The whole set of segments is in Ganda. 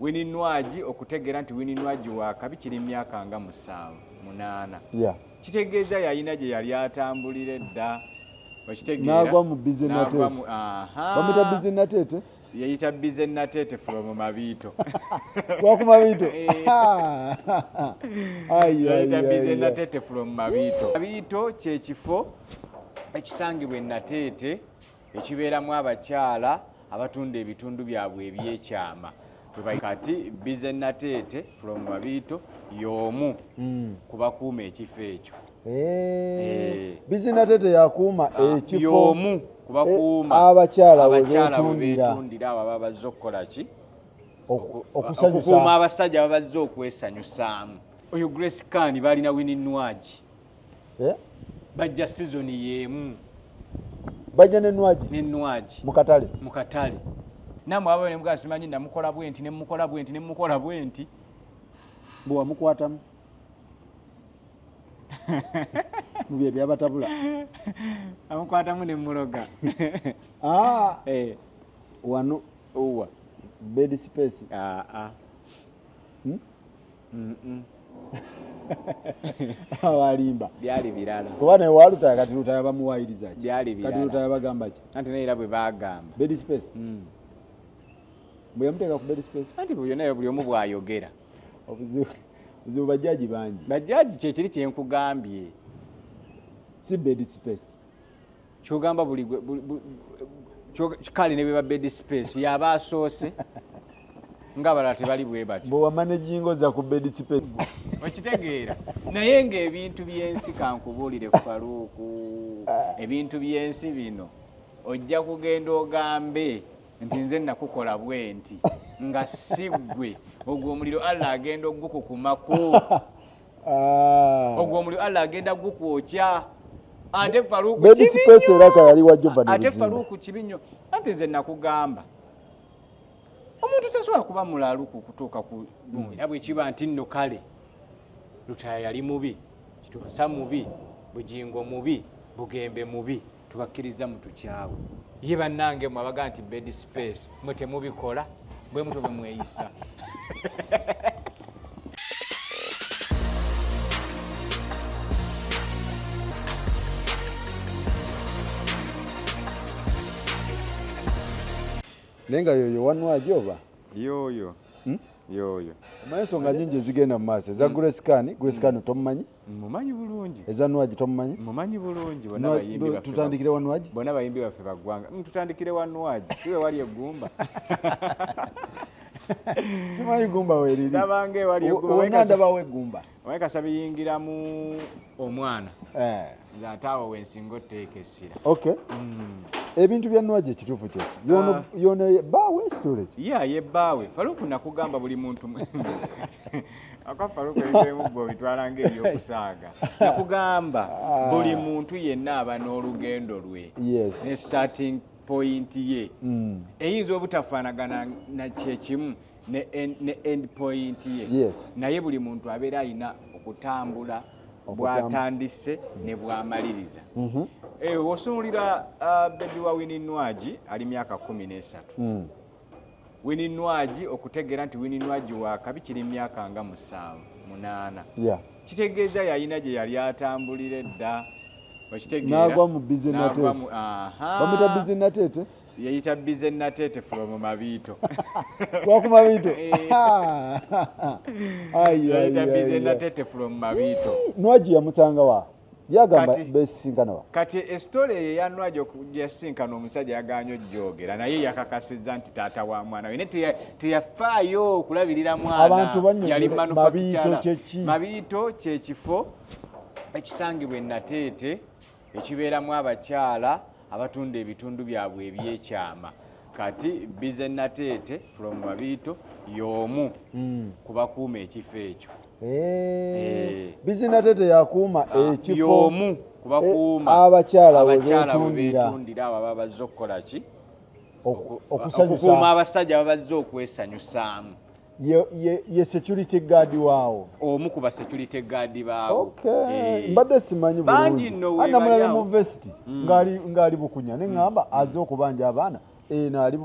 Winnie Nwagi okutegeera nti Winnie Nwagi wakabi kiri myaka nga 7, 8. Kitegeeza yalina gye yali atambulira edda. Okitegeera? N'agwa mu Busy N'agwa Nateete. mu- aha. Bamuyita Busy Nateete? Yeyita Busy Nateete from Mabiito. Lwa ku Mabiito? Eh. Ai, ai, Yeyita ai, Busy ai. Nateete from Mabiito. Mabiito kye kifo ekisangibwa e Nateete ekibeeramu abakyala abatunda ebitundu byabwe ebyekyama. Kati Busy Nateete from Mabiito y'omu ku bakuuma ekifo ekyo. Busy Nateete yakuuma ekifo y'omu ku bakuuma abakyala we abakyala we beetundira. beetundira abo ababa bazze okukola ki? Okusanyusa. Okukuuma abasajja ababa bazze okwesanyusaamu. Oyo Grace Khan balina Winnie Nwagi. Bajja season y'emu. Bajja ne Nwagi? Ne Nwagi. Mu katale? Mu katale. Nammwe ababe ne mugamba simanyi namukola bwe nti, ne mukola bwe nti, ne mukola bwe nti. Bwe wamukwatamu? Mu bye byabatabula. Amukwatamu ne muloga. Wano. Uwa. Bed space. Awalimba. Byali birala. Kuba ne wa Lutaya kati Lutaya bamuwayiriza ki? Byali birala. Kati Lutaya bagamba ki? Anti naye era bwe bagamba. Bed space. Bwe yamuteeka ku bed space. Anti buli naye buli omu bw'ayogera. Obuzibu bajjaji bangi. Bajjaji kye kiri kye nkugambye. Si bed space. Ky'ogamba buli gwe, buli, buli, kyo, kale ne bwe ba bed space yaba asoose ng'abalala tebali bwe batyo. Bwe wamanaginga ozza ku bed space. Okitegeera. Naye ng'ebintu by'ensi kankubuulire Faruku, ebintu by'ensi bino ojja kugenda ogambe nti nze nakukola bwe nti nga si ggwe. Ogwo omuliro Allah agenda ogukukumako. Ogwo omuliro Allah agenda gukwokya. Ate Faruku Bed kibi space nnyo. era ka yali wa Jova ne Ate Luzinda. Faruku kibi nnyo. Ate nze nakugamba omuntu tasobola kuba mulalu ku kutuuka ku gundi. Era bwe kiba nti nno kale Lutaya yali mubi, Kitonsa mubi, Bugingo mubi, Bugembe mubi, tubakkiriza mutukyawe. Ye bannange mmwe abagaa nti bed space mwe temubikola, bwe mutyo bwe mweyisa. Naye nga yoyo wanwagi oba? Yoyo. Yoyo. Omanyi ensonga nnyingi ezigenda mu maaso. Eza Grace Khan, Grace Khan tomumanyi? Mumanyi bulungi. Eza Nwagi tomumanyi? Mumanyi bulungi, bonna bayimbi baffe Tutandikire wa Nwagi? Bonna bayimbi baffe ba ggwanga. Tutandikire wa Nwagi. Si we wali eggumba. Simanyi ggumba we riri. Ndabanga ewali eggumba. Wonna ndabawo eggumba. Omanyi kasa biyingiramu omwana. Nze ate awo we nsinga oteeka essira. Ebintu bya Nwagi ekituufu kye ki? Yono ye bbaawe storage? Yeah, ye bbaawe. Faruku nakugamba buli muntu Aka Faruku ebintu gwe obitwala ng'ebyokusaaga. Nakugamba buli muntu yenna aba n'olugendo lwe. Ne starting point ye. Eyinza obutafaanagana na kye kimu ne end point ye. Naye buli muntu abeera alina okutambula bw'atandise ne bw'amaliriza. Osuulira, baby wa Winnie Nwagi ali myaka 13. Winnie Nwagi okutegeera nti Winnie Nwagi wa kabi kiri myaka nga 7, 8. Kitegeeza yalina gye yali atambulira edda. Okitegeera? N'agwa mu Busy N'agwa Nateete. mu, aha. Bamuyita Busy Nateete? Yeyita Busy Nateete from Mabiito. Lwa ku Mabiito? Ai, ai, Yeyita ai, Busy ai. Nateete from Mabiito. Nwagi yamusanga wa? Yagamba beesisinkana wa? Kati esitole eyo eya Nwagi yasinkana omusajja yagaanye ojjogera, naye yakakasizza nti taata wa mwana we. Naye teyafaayo okulabirira mwana. Abantu bannyonnyola Yali manufacturer. Mabiito kye ki? Mabiito kye kifo ekisangibwa e Nateete ekibeeramu abakyala abatunda ebitundu byabwe ebyekyama. Kati Busy Nateete from Mabiito y'omu ku bakuuma ekifo ekyo. Busy Nateete yakuuma ekifo Y'omu ku bakuuma abakyala we abakyala we beetundira. beetundira abo ababa bazze okukola ki? Okusanyusa. Okukuuma abasajja ababa bazze okwesanyusaamu. Ye security guard waawo. Omu ku ba security guard baawo. Mbadde simanyi Bangi bulungi. nno we Anna bali mulabe awo. mu vest ng'ali bukunya ne ŋŋamba azze okubanja abaana Eno ali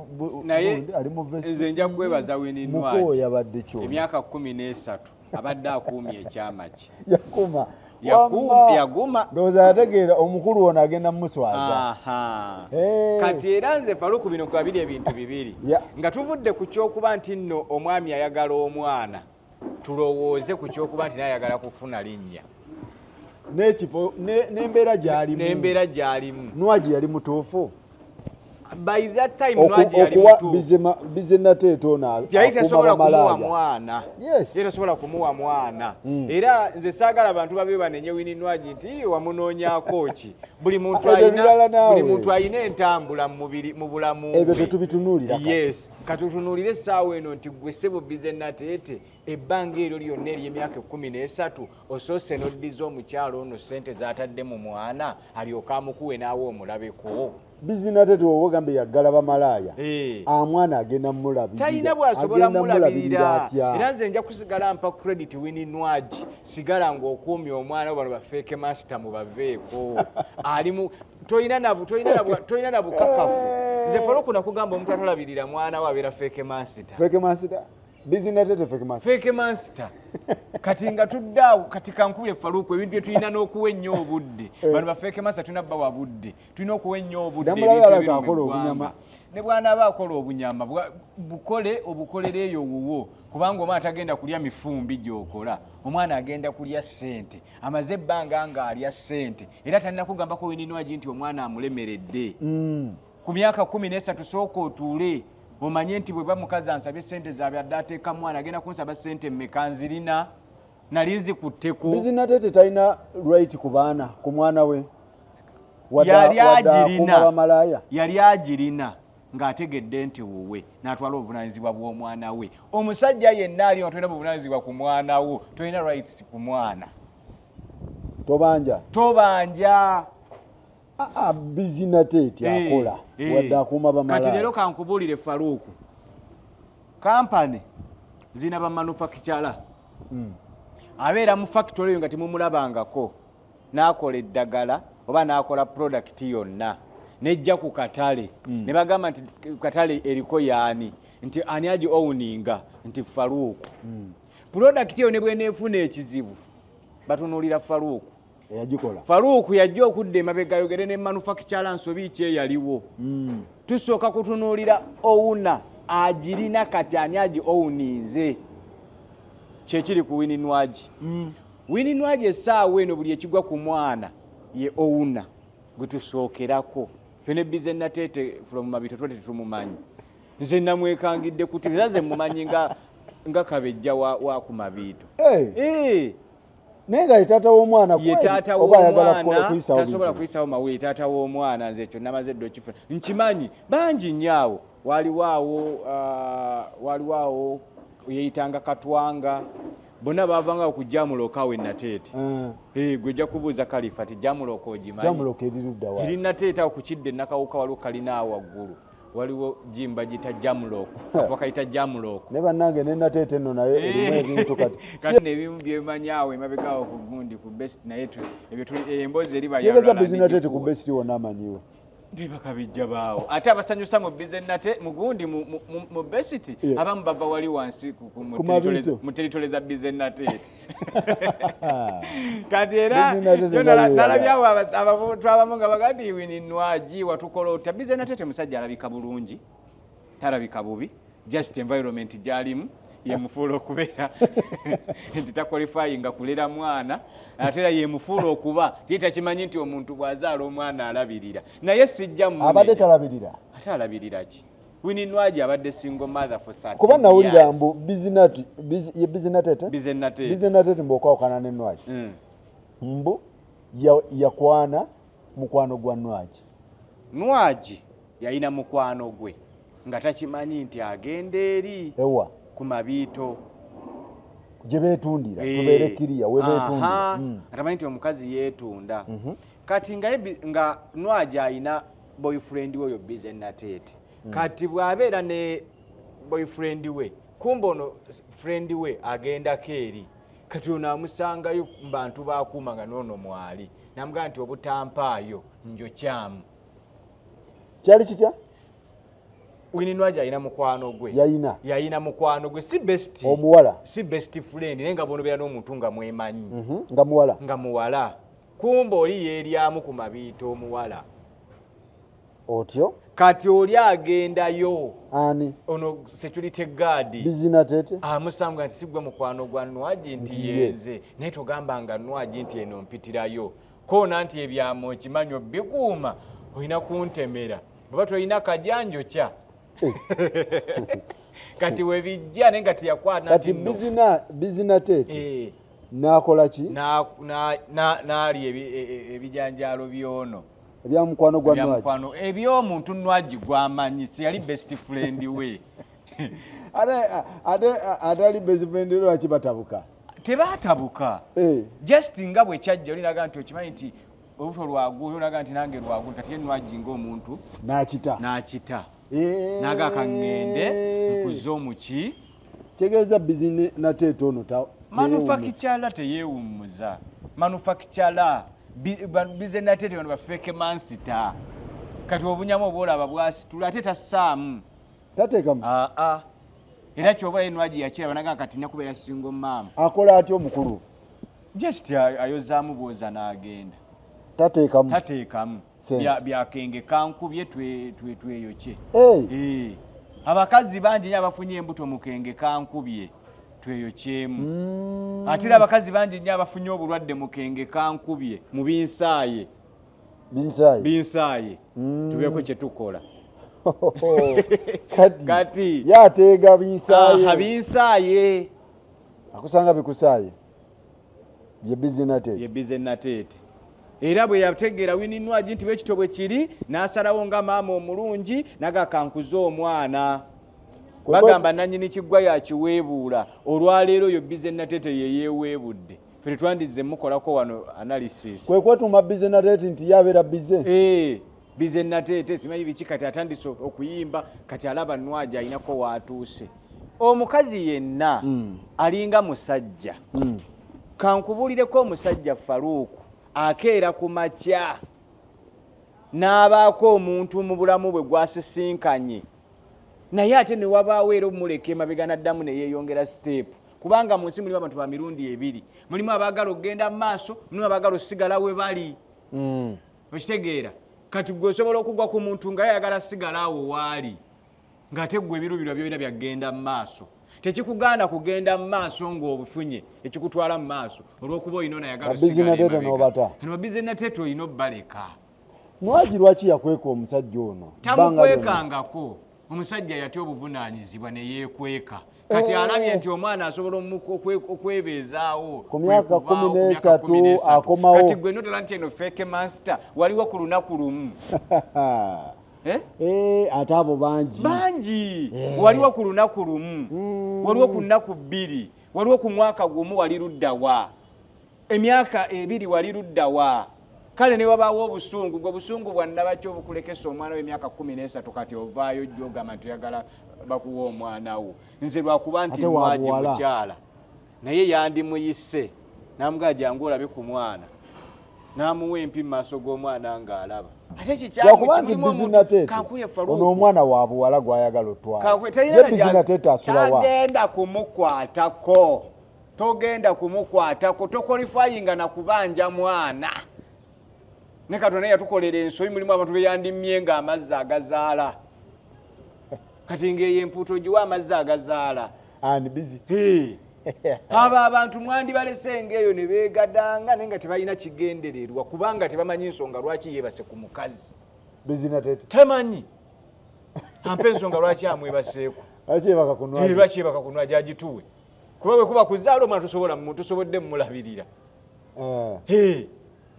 Naye gundi, ali mu vest. nze nja kwebaza Winnie Muko Nwagi. yabadde kyo Emyaka 13 abadde akuumye ekyama kye. Yakuma. Wamma. Yaguma. Ndowooza yategeera omukulu ono agenda mumuswaza. Hey. Kati era nze Faluku bino kwa biri ebintu bibiri. Nga tuvudde ku kyokuba nti nno omwami ayagala omwana, tulowooze ku kyokuba nti naye ayagala kufuna linnya. N'ekifo, n'embeera gy'alimu. N'embeera gy'alimu. Nwagi yali mutuufu. By that time, Nwagi yali Okuwa mutuufu. Bize Nateete ono Yali akuuma tasobola kumuwa bamalaaya. mwana. Yali tasobola kumuwa mwana. Era nze saagala abantu babe banenye Winnie Nwagi nti iye wamunoonyaako ki. Buli Ebyo birala naawe. Muntu alina entambula mu mubiri, mu bulamu Ebyo bwe. tetubitunuulira kati. Yes. Kati tutunuulire essaawa eno nti ggwe ssebo Bize Nateete ebbanga eryo lyonna ery'emyaka 13 osoose n'oddiza omukyalo ono ssente z'atadde mu mwana alyoke amukuwe n'awe omulabeko. Bize Nateete oba ogambe yaggala bamalaaya. Amwana agenda mulabirira. Talina bw'asobola Agenda mulabirira. mulabirira atya? Era nze nja kusigala mpa credit Winnie Nwagi. Sigala ng'okuumye omwana bano ba fake master mubaveeko. Ali mu, tolina na bu-, tolina na bu-, tolina na bukakafu. Nze Faluku nakugamba omuntu atalabirira mwana we abeera fake master. Fake master? Bize Nateete fake master. Fake master. Kati nga tudde awo, kati kankubire Faluku ebintu bye tulina n'okuwa ennyo obudde. Bano ba fake master tulina bbawa budde. Tulina okuwa ennyo obudde Namulaba ebintu alabika ebiri mu akola ggwanga. obunyama. Ne bw'anaaba akola obunyama, bukole obukolere eyo wuwo. Kubanga omwana tagenda kulya mifumbi gy'okola. Omwana agenda kulya ssente. Amaze ebbanga ng'alya ssente. Era talina kugambako Winnie Nwagi nti omwana amulemeredde. Ku myaka 13 sooka otuule. Omanye nti bwe bamukazi ansabye ssente zaabwe adde ateeka mwana, agenda kunsaba ssente mmeka nzirina? Nali nzikutteko. Bize Nateete talina right ku baana, ku mwana we. Yali Wadde agirina. akuuma bamalaaya. Yali agirina ng'ategedde nti wuwe, n'atwala obuvunaanyizibwa bw'omwana we. Omusajja yenna ali nga tolina buvunaanyizibwa ku mwana wo, tolina rights ku mwana. Tobanja. Tobanja. Bize Nateete akola. Wadde akuuma bamalaaya. Kati leero kankubuulire Faruku. Kampani zina ba manufacturer. Abeera mu factory eyo nga temumulabangako. N'akola eddagala oba n'akola product yonna. Nejja ku katale. Ne bagamba nti katale eriko yaani. Nti ani agi owninga nti Faruku. Product eyo ne bw'eneefuna ekizibu batunuulira Faruku. Eyagikola. Faruku yajja okudda emabega ayogere ne manufacturer nsobi ki eyaliwo. Tusooka kutunuulira owner agirina kati ani agi owninze. Kyekiri ku Winnie Nwagi. Winnie Nwagi essaawa eno buli ekigwa ku mwana ye owner gwe tusookerako. Ffe ne Bize Nateete from Mabito twali tetumumanyi. Nze namwekangidde ku TV, era nze mumanyi nga kabejja wa ku Mabito. Naye nga ye taata w'omwana Ye kweli, taata oba ayagala w'omwana, kuyisawo tasobola bintu? kuyisawo mawulire, ye taata w'omwana, nze ekyo namaze dda okifuna. Nkimanyi, bangi nnyo awo. Waliwo awo yeeyitanga Katwanga. Bonna baavanga ku Jamuloka we Nateete. Gwe ojja kubuuza Kalifa ti Jamuloka ogimanyi? Jamuloka eri ludda wa? Eri Nateete awo ku kidde Nakawuka waliwo kalina awo waggulu. Waliwo jimba giyita Jamuloko. Kafo kayita Jamuloko. Ne bannange ne Nateete nno naye erimu ebintu kati. Kati n'ebimu bye mmanyi awo emabega awo ku gundi ku best naye ebyo tuli, emboozi eri Kyebaza bayalala Bize Nateete ku n'egikuwa. best wonna amanyiwe. Bebakabijja baawo. Ate abasanyusa mu Bize Nate, mu gundi, mu best, abamu bava wali wansi Ku mabito. mu territory za Bize Nateete. Kati era, Bize Nateete yo nayo nalabye yala. awo abantu abamu nga bagamba nti Winnie Nwagi watukola otya. Bize Nateete musajja alabika bulungi, talabika bubi, just environment gy'alimu yemufuula okubeera nti taqualifyinga kulera mwana, ate era yemufuula okuba ti takimanyi nti omuntu bw'azaala omwana alabirira. Naye sijja mmunenya. Abadde talabirira. Ate alabirira ki? Winnie Nwagi abadde single mother for 13 Kuba nawulira years. mbu Bize Nate, Bize, ye Bize Nateete? Bize Nateete. Bize Nateete mbu okwawukana ne Nwagi. Mbu yakwana mukwano gwa Nwagi. Nwagi yalina mukwano gwe nga takimanyi nti agenda eri Ewa. ku Mabito. Gye beetundira, tubeere kiriya, we beetundira. Atamanyi nti omukazi yeetunda. Kati nga Nwagi alina boyfriend we oyo Bize Nateete. Kati bw'abeera ne boyfriend we, kumbe ono friend we agendako eri. Kati ono amusangayo mu bantu b'akuuma nga n'ono mwali. N'amugamba nti obutampaayo njokyamu. Kyali kitya? Winnie Nwagi alina mukwano gwe. Yayina. Yayina mukwano gwe, si best. Omuwala. Si best friend, naye nga bw'onobeera n'omuntu nga mwemanyi. Nga muwala. Nga muwala. Kumba oli yeeryamu ku mabiita omuwala. Otyo? Kati oli agendayo. Ani? Ono security guard. Busy Natete? Amusanga nti sigwe mukwano gwa Nwagi nti yenze. Naye togamba nga Nwagi nti eno mpitirayo. Koona nti ebyama okimanyi obikuuma olina kuntemera. Bw'oba tolina kajanjo kya. Kati we bijja naye nga teyakwata nti no. Kati Busy Natete. N'akola ki? N'alya ebijanjaalo by'ono. Ebya mukwano gwa Nwagi. Eby'omuntu Nwagi gw'amanyi, siyali best friend we. Ate ali best friend we lwaki batabuka? Tebaatabuka. Just nga bwe kyajja oli n'agamba nti okimanyi nti olubuto lwagundi, oli n'agamba nti nange lwagundi, kati ye Nwagi ng'omuntu N'akita. N'akita. N'agamba ka ŋŋende nkuze omuki. Tegeeza Busy Natete ono Manufacturer teyeewummuza. Manufacturer Busy Natete bano ba fake mansita. Kati obunyamu obwolaba bwasitula ate tassaamu. Tateekamu? Aa. Era ky'oba ye Nwagi yakiraba n'agamba kati nja kubeera single mama. Akola atya omukulu? Just ayozaamu bwoza n'agenda. Tateekamu? Tateekamu. Byakenge kankubye tweyokye. Abakazi bangi nnyo abafunye embuto mu kenge kankubye tweyokyemu. Ate era abakazi bangi nnyo abafunye obulwadde mu kenge kankubye mu binsaaye. Binsaaye. Binsaaye. Tubeeko kye tukola. Kati yateega binsaaye. Binsaaye. Akusanga bikusaaye. Ye Busy Natete. Ye Busy Natete. Era bwe yategeera Winnie Nwagi nti bwekityo bwe kiri, n'asalawo nga maama omulungi n'agamba kankuze omwana. Bagamba nannyini kiggwa yakiweebuula. Olwaleero oyo Busy Natete ye yeeweebudde. Ffe tetwandizze mukolako wano analysis. Kwe kwetuuma Busy Natete nti yabeera busy. Busy Natete simanyi biki kati atandise okuyimba kati alaba Nwagi alinako waatuuse. Omukazi yenna alinga musajja. Kankubuulireko omusajja Faruku akeera ku makya n'abaako omuntu mu bulamu bwe gwasisinkanye. Naye ate ne wabaawo era omuleka emabega n'addamu ne yeeyongera step. Kubanga mu nsi mulimu abantu ba mirundi ebiri. Mulimu abaagala okugenda mu maaso, mulimu abaagala osigala we bali. Okitegeera? Kati ggwe osobola okugwa ku muntu nga yayagala sigala awo waali. Ng'ate ggwe ebiruubirirwa by'olina byagenda mu maaso. Tekikugaana kugenda mu maaso ng'obufunye ekikutwala mu maaso olw'okuba olina ono ayagala osigala emabega. Kano ba Busy Natete olina obbaleka. Nwagi lwaki yakweka omusajja ono? Tamukwekangako. Omusajja yatya obuvunaanyizibwa ne yeekweka. Kati alabye nti omwana asobola okwebeezaawo. Ku myaka 13 akomawo. Kati gwe notola nti eno fake master waliwo ku lunaku lumu. Ate abo bangi. Bangi. Waliwo ku lunaku lumu. Waliwo ku nnaku bbiri. Waliwo ku mwaka gumu wali ludda wa. Emyaka 2 wali ludda wa. Kale ne wabaawo obusungu, gwe obusungu bwa nnabaki obukulekesa omwana w'emyaka 13 kati ovaayo ojja ogamba nti oyagala bakuwa omwana wo. Nze lwakuba nti Nwagi mukyala. Naye yandimuyise. N'amugamba jangu olabe ku mwana. N'amuwa empi mu maaso g'omwana ng'alaba. Ate kikyamu nti Busy Natete ono omwana wa buwala gw'ayagala otwala. Ye Busy Natete asula wa? Tagenda kumukwatako. Togenda kumukwatako. Tokwalifayinga na kubanja mwana. Ne Katonda yatukolera ensobi mulimu abantu be yandimye ng'amazzi agazaala. Kati ng'eyo empuuta ogiwa amazzi agazaala. And busy. Abo abantu mwandibalese ng'eyo ne beegadanga naye nga tebalina kigendererwa kubanga tebamanyi nsonga lwaki yeebase ku mukazi. Busy Natete. Tamanyi. Ampa ensonga lwaki amwebaseeko. Lwaki yeebaka ku Nwagi? Lwaki yeebaka ku Nwagi agituwe. Kuba bwe kuba kuzaala omwana tosobodde mmulabirira.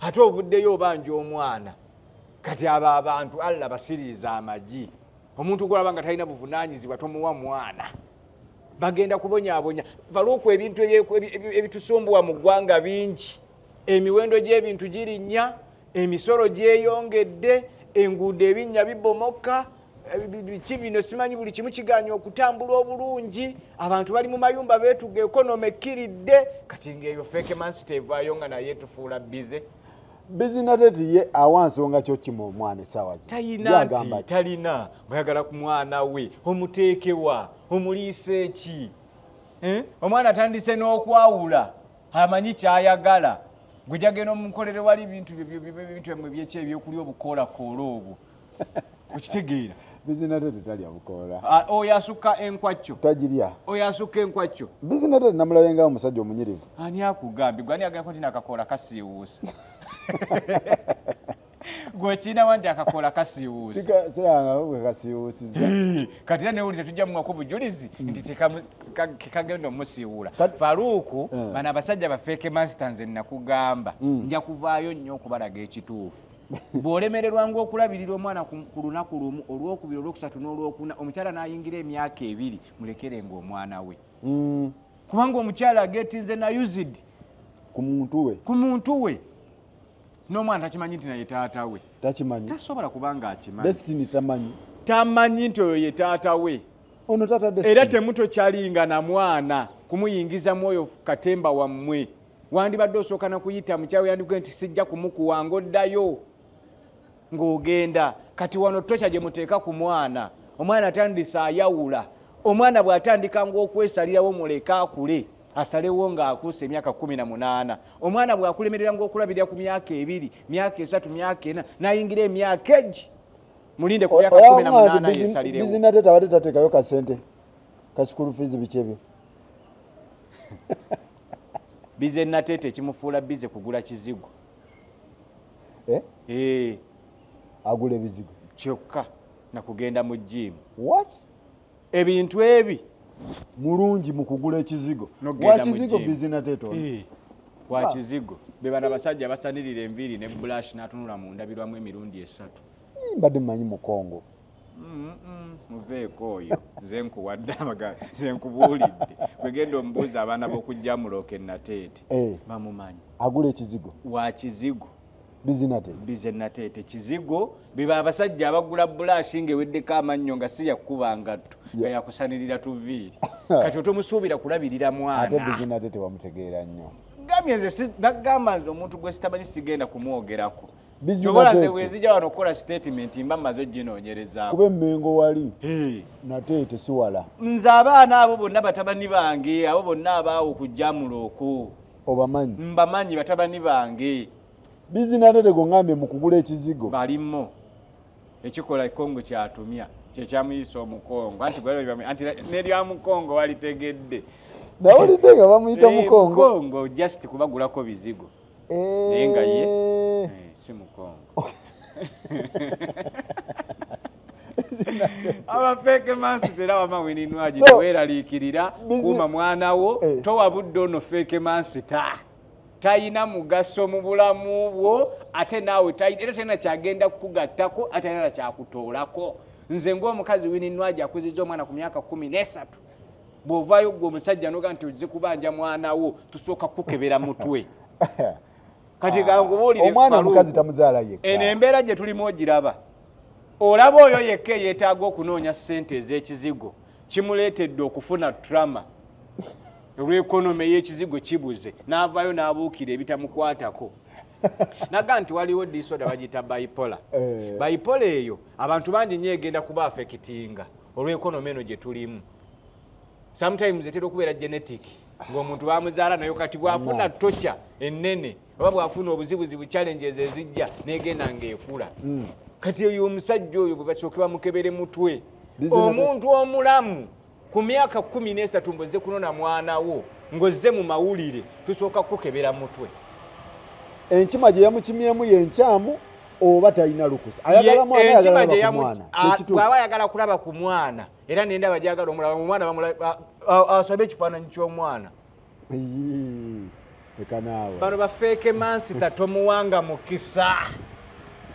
Ate ovuddeyo obanja omwana. Kati abo abantu Allah basiriiza amagi. Omuntu gw'olaba nga talina buvunaanyizibwa tomuwa mwana. Bagenda kubonyaabonya. Faruku ebintu ebitusumbuwa mu ggwanga bingi. Emiwendo gy'ebintu girinnya, emisolo gyeyongedde, enguudo ebinnya bibomoka, biki bino simanyi buli kimu kigaanye okutambula obulungi. Abantu bali mu mayumba beetuga economy ekkiridde. Kati ng'eyo fake mansita evaayo nga naye tufuula busy. Busy Nateete ye awa nsonga kyo kima omwana essaawa zino. Tayina Ye nti agamba ki? Talina bwayagala ku mwana we omuteekewa omuliisa eki? Eh? Omwana atandise n'okwawula, amanyi kyayagala. Gwe jagenda omukolere wali ebintu ebintu byammwe byeki ebyokulya obukoolakoola obwo, okitegeera? Busy Nateete talya bukoola. Ah, oyo asukka enkwacco. Tagirya. Oyo asukka enkwacco. Busy Nateete namulabye nga omusajja omunyirivu. Ani akugambye? Gwe ani agambye nti nakakoola kasiiwuusa? Gwe okirinawa nti akakoola kasiiwuusa? Siranga bwe kasiiwuusizza. Kati era newuli tetujja muwako bujulizi nti kekagenda omusiiwuula. Kati Faruku, bano abasajja ba fake master nze nakugamba, nja kuvaayo nnyo okubalaga ekituufu. Bw'olemererwanga okulabirira omwana ku lunaku lumu, olwokubiri, olwokusatu n'olwokuna, omukyala n'ayingira emyaka 2, mulekerenga omwana we. Kubanga omukyala agetinze na used ku muntu we. Ku muntu we. N'omwana takimanyi nti naye taata we. Takimanyi. Tasobola kubanga akimanyi. Destiny tamanyi. Tamanyi nti oyo ye taata we. Ono taata Destiny. Era temutokyalinga na mwana kumuyingiza mwoyo katemba wammwe. Wandibadde osooka na kuyita mukyawe yandikuge nti sijja kumukuwa ng'oddayo ng'ogenda. Kati wano tokya gye muteeka ku mwana. Omwana atandise ayawula. Omwana bw'atandika ng'okwesalirawo muleke akule. Asalewo ng'akuuse emyaka 18. Omwana bw'akulemerera ng'okulabirira ku myaka 2, myaka 3, myaka 4, n'ayingira emyaka egi. Mulinde ku myaka 18 yeesalirewo. Busy Nateete abadde tateekayo kasente ka school fees biki ebyo? Busy Nateete ekimufuula busy kugula kizigo. Agula ebizigo. Kyokka na kugenda mu gym. What? Ebintu ebi mulungi mu kugula ekizigo. N'okugenda Wa mu kizigo gym. Busy Nateete ono. Wa kizigo. Be bano abasajja basanirira enviiri ne blush n'atunula mu ndabirwamu emirundi 3. Mbadde mmanyi Mukongo. Muveeko oyo. Nze nkuwadde amaga, nze nkubuulidde. Gwe genda omubuuze abaana b'okujja mulooke Nateete. Bamumanyi. Agula ekizigo. Wa kizigo. Busy Nateete. Busy Nateete kizigo. Be ba abasajja abagula blush ng'eweddeko amannyo nga si yakuba ngatto, nga yakusanirira tuviiri. Kati otomusuubira kulabirira mwana. Ate Busy Nateete wamutegeera nnyo. Gambye nze si, nagamba nze omuntu gwe sitamanyi sigenda kumwogerako. Busy Kyobola nze Nateete. bwe nzija wano okukola statement mba mmaze oginoonyerezaako. Kuba emmengo wali. Nateete si wala. Nze abaana abo bonna batabani bange, abo bonna abaawo ku Jamulooko. Obamanyi? Mbamanyi batabani bange. Busy Nateete gwe mu kugula ekizigo. Balimo. Ekikola Kongo kyatumya, kye kyamuyisa Omukongo. Anti gwe bamwe, anti ne lya Mukongo walitegedde. Nawulidde nga bamuyita Mukongo. Mukongo just kubagulako bizigo. Naye nga ye, si Mukongo. Aba fake master era wama Winnie Nwagi teweeraliikirira, kuuma mwana wo, towa budde ono fake master. Talina mugaso mu bulamu bwo, ate naawe era talina kyagenda kukugattako, ate talina kyakutoolako. Nze ng'omukazi Winnie Nwagi akuzizza omwana ku myaka 13. Bw'ovaayo ggwe omusajja n'ogamba nti ozze kubanja mwana wo, tusooka kukukebera mutwe. Kati kankubuulire, Omwana Farouk, omukazi tamuzaala yekka. Eno embeera gye tulimu ogiraba. Olaba oyo yekka eyeetaaga okunoonya ssente ez'ekizigo, kimuleetedde okufuna trauma. Olw'ekonome y'ekizigo kibuze, n'avaayo n'abuukira ebitamukwatako. Naga nti waliwo disorder bagiyita bipolar. Bipolar eyo abantu bangi nnyo egenda kuba affectinga olw'ekonome eno gye tulimu. Sometimes etera okubeera genetic, ng'omuntu bamuzaala nayo kati bw'afuna torture ennene oba bw'afuna obuzibuzibu challenges ezijja n'egenda ng'ekula. Kati oyo omusajja oyo bwe basooke bamukebere mutwe. Busy na Omuntu omulamu ku myaka 13 ng'ozze kunona mwana wo, ng'ozze mu mawulire, tusooka kukukebera mutwe. Enkima gye yamukimyemu ye nkyamu oba talina lukusa? Ayagala mwana, Enkima ayagala gye ku yamu- mwana. Kyekituufu. Bw'aba ayagala kulaba ku mwana, era nendaba gy'agala omulaba, omwana asabe ekifaananyi ky'omwana. Yee, leka naawe. Bano ba fake master tomuwanga mukisa.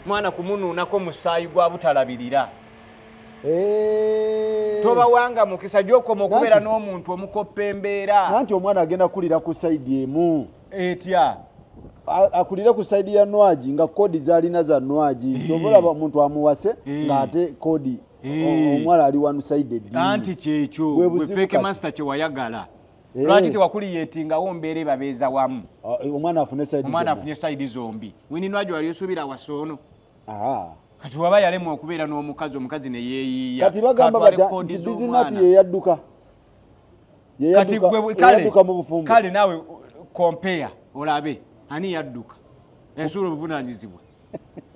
Mwana kumunuunako musaayi gwa butalabirira. Tobawanga mukisa gy'okoma okubeera n'omuntu omukoppa embeera. Anti omwana agenda kukulira ku sayidi emu. Etya? Akulire ku sayidi ya Nwagi nga kodi z'alina za Nwagi. Ky'ova olaba omuntu amuwase ng'ate kodi omuwala ali one sided. Anti kyekyo, Bwe gwe buzibu fake kati. master kye wayagala. Lwaki tewakuliyetingawo mbeera ebabeeza wamu? Omwana afune side Omwana zonna. Afunye side zombi. Winnie Nwagi wali osuubira awasa ono? Ah. Kati waba yalemwa okubeera n'omukazi, omukazi ne yeeyiiya, Kati bagamba katwale batya koodi nti Busy z'omwana. Nat yeyadduka. Kati gwe kale Yeyadduka mu bufumbo. Kale naawe compare olabe ani yadduka ensuula obuvunanyizibwa.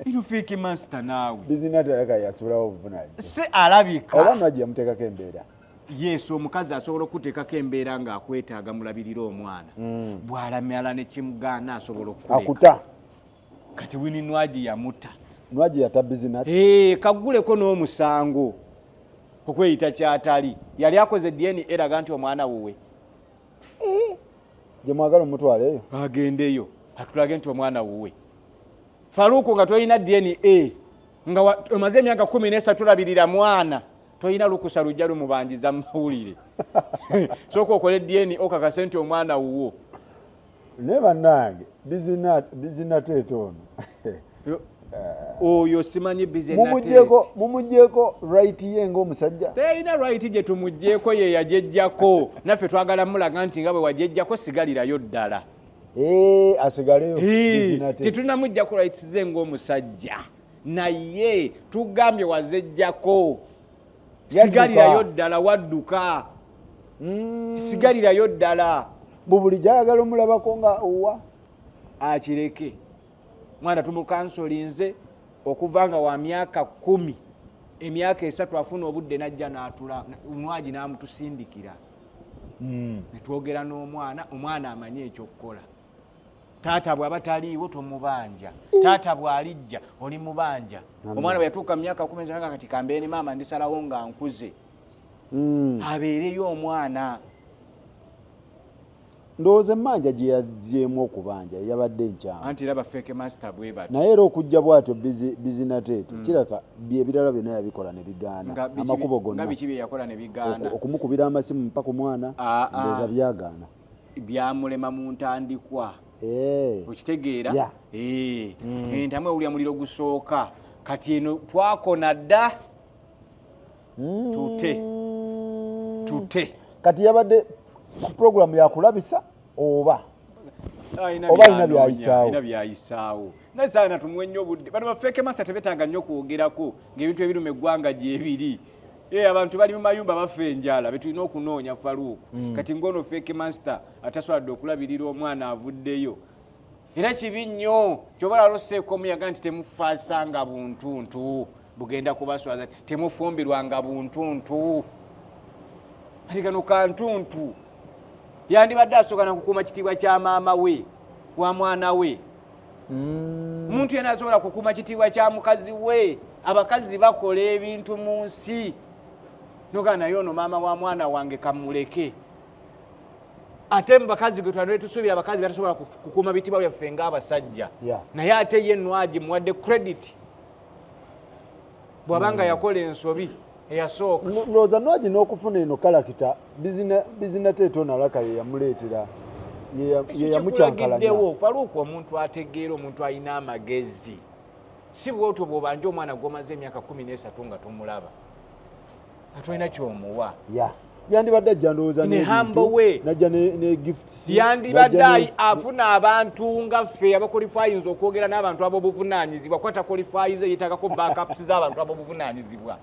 Ino fake master naawe. Busy Nat alaka yasuulawo obuvunanyizibwa. Si alabika. Oba Nwagi yamuteekako embeera. Yes, omukazi asobola okuteekako embeera ng'akwetaaga mulabirira omwana. Bw'alamala ne kimugaana, asobola okukuleka. Akuta. Kati Winnie Nwagi yamuta. Nwagi yata Busy Nat. Eh, kagguleko n'omusango okweyita kyatali. Yali akoze DNA eraga nti omwana wuwe? Gye mwagala omutwala eyo. Agendeyo atulage nti omwana wuwe. Faruku, nga tolina DNA, nga omaze emyaka 13 olabirira mwana, tolina lukusa lujja lumubanjiza mu mawulire. Sooka okole DNA okakase nti omwana wuwo. Naye bannange, Busy Nat ono. Oyo simanyi Busy. Mumugyeko right ye ng'omusajja. Terina right gye tumugyeko, ye yajejjako. Naffe twagala mulaga nti nga bwe wajejjako, sigalirayo ddala. Eh, asigaleyo. Eh, Busy Nat. Tetunamugjako rights ze ng'omusajja, naye tugambye wazejjako, sigalirayo ddala, wadduka. Sigalirayo ddala. Buli gyayagala omulabako nga owa. Akireke mwana, tumukansolinze okuva nga wa myaka 10, emyaka 3 afuna obudde najja n'atula, Nwagi n'amutusindikira netwogera n'omwana. Omwana amanyi ekyokukola. Taata bw'aba taliiwo tomubanja, taata bw'alijja oli mubanja. Omwana bwe yatuuka mu myaka 10 nga kati kambeere ne maama, ndisalawo nga nkuze. Abeereyo omwana. Ndowooza emmanja gye yazzeemu okubanja yabadde enkyamu. Anti era ba fake master bwe bati. Naye era okujja bw'atyo Busy Nat kiraka ebirala byonna yabikola ne bigaana. Amakubo Nga gonna. Biki bye yakola ne bigaana? Okumukubira amasimu mpaka omwana. Ah, ah. Ndowooza byagaana. Byamulema mu ntandikwa. Okitegeera? Yeah. Eh. Entamu ewulya muliro gusooka. Kati eno twakona dda. Tute tute. Kati yabadde ku puroguramu yakulabisa oba Alina Oba alina byanoonya, byayisaawo. Alina byayisaawo, naye saana tumuwe nnyo obudde. Bano ba fake master tebetaaga nnyo kwogerako ng'ebintu ebiruma eggwanga gyebiri. Eh, abantu bali mu mayumba bafa enjala, betulina okunoonya, Faruuku. Kati ng'ono fake master atasoboladde okulabirira omwana avuddeyo, era kibi nnyo. Kyoba laloseeko omuyaga nti temufaasanga buntuntu, bugenda kubaswaza. Temufumbirwanga buntuntu. Kati kano kantuntu, yandibadde asooka nakukuuma kitiibwa kya maama we wa mwana we. Omuntu yenna asobola kukuuma kitiibwa kya mukazi we? Abakazi bakola ebintu mu nsi nogaa, naye ono maama wa mwana wange kamuleke. Ate mu bakazi gwe twandibadde tusuubira, abakazi batasobola kukuuma bitiibwa byaffe ng'abasajja. Naye ate ye Nwagi muwadde credit bw'abanga yakola ensobi eyasooka. Ndowooza Nwagi n'okufuna eno character, Busy Nat onalaka ye yamuleetera, ye yamucyankalanya. Kikulagiddewo, Faluuku, omuntu ategeera, omuntu alina amagezi, si bwotyo bw'obanja omwana gw'omaze emyaka 13 nga tomulaba, nga tolina kyomuwa. Ya, yandibadde ajja ndowooza In a humble way. Najja ne gifts. Yandibadde najja afuna abantu nga ffe abaqualifyinze okwogera n'abantu ab'obuvunaanyizibwa, kuba taqualifyinze, yeetagako backups z'abantu ab'obuvunaanyizibwa.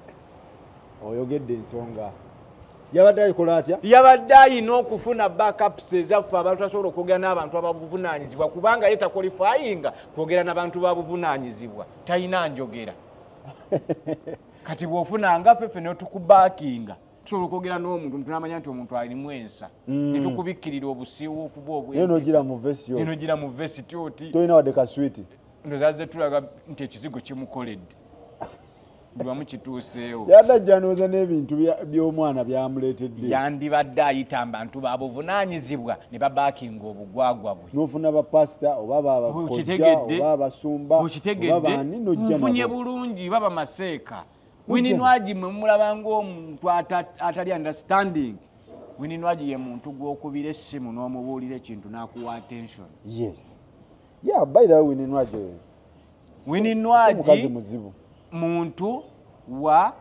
Oyogedde ensonga. Yabadde ayikola atya? Yabadde ayina okufuna backups ezaffe abantu asobola okwogera n'abantu ababuvunaanyizibwa, kubanga ye taqualifyinga kwogera n'abantu babuvunaanyizibwa, talina njogera. Kati bw'ofuna nga ffe, ffe netukubackinga, tusobola okwogera n'omuntu, omuntu n'amanya nti omuntu alimu ensa, netukubikkirira obusiiwuufu bwe. Naye nogira mu vesi yo. Nogira mu vesiti oti. Tolina wadde kaswiti. Ndowooza tulaga nti ekizigo kimukoledde, buli wamu kituuseewo. Yabadde ajja ndowooza n'ebintu by'omwana byamuleetedde. Yandibadde ayita bantu babuvunaanyizibwa ne babackinga obugwagwa bwe. N'ofuna bapasita oba babakojja Okitegedde? oba abasumba oba Okitegedde? baani, nojja Nfunye nabo. bulungi baba maseeka. Winnie Nwagi mwe mumulaba ng'omuntu atali understanding. Winnie Nwagi ye muntu gw'okubira essimu n'omubuulira ekintu n'akuwa attention. Yes, yeah, by the way, Winnie Nwagi oyo Winnie si mukazi Nwagi muzibu. muntu wa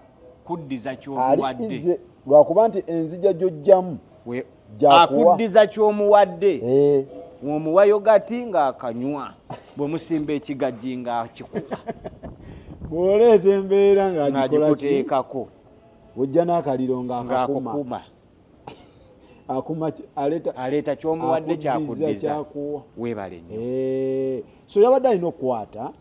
kuddiza Ali ky'omuwadde. ize lwakuba nti enzija gy'ojjamu. Akuddiza ky'omuwadde. Omuwa yogati ng'akanywa, bw'omusimba ekigagi ng'akikuba. Bw'oleeta embeera ng'agikuteekako, ojja n'akaliro ng'akakuma. Akuma aleeta ky'omuwadde kyakuddiza. Weebale nnyo. So yabadde alina okukwata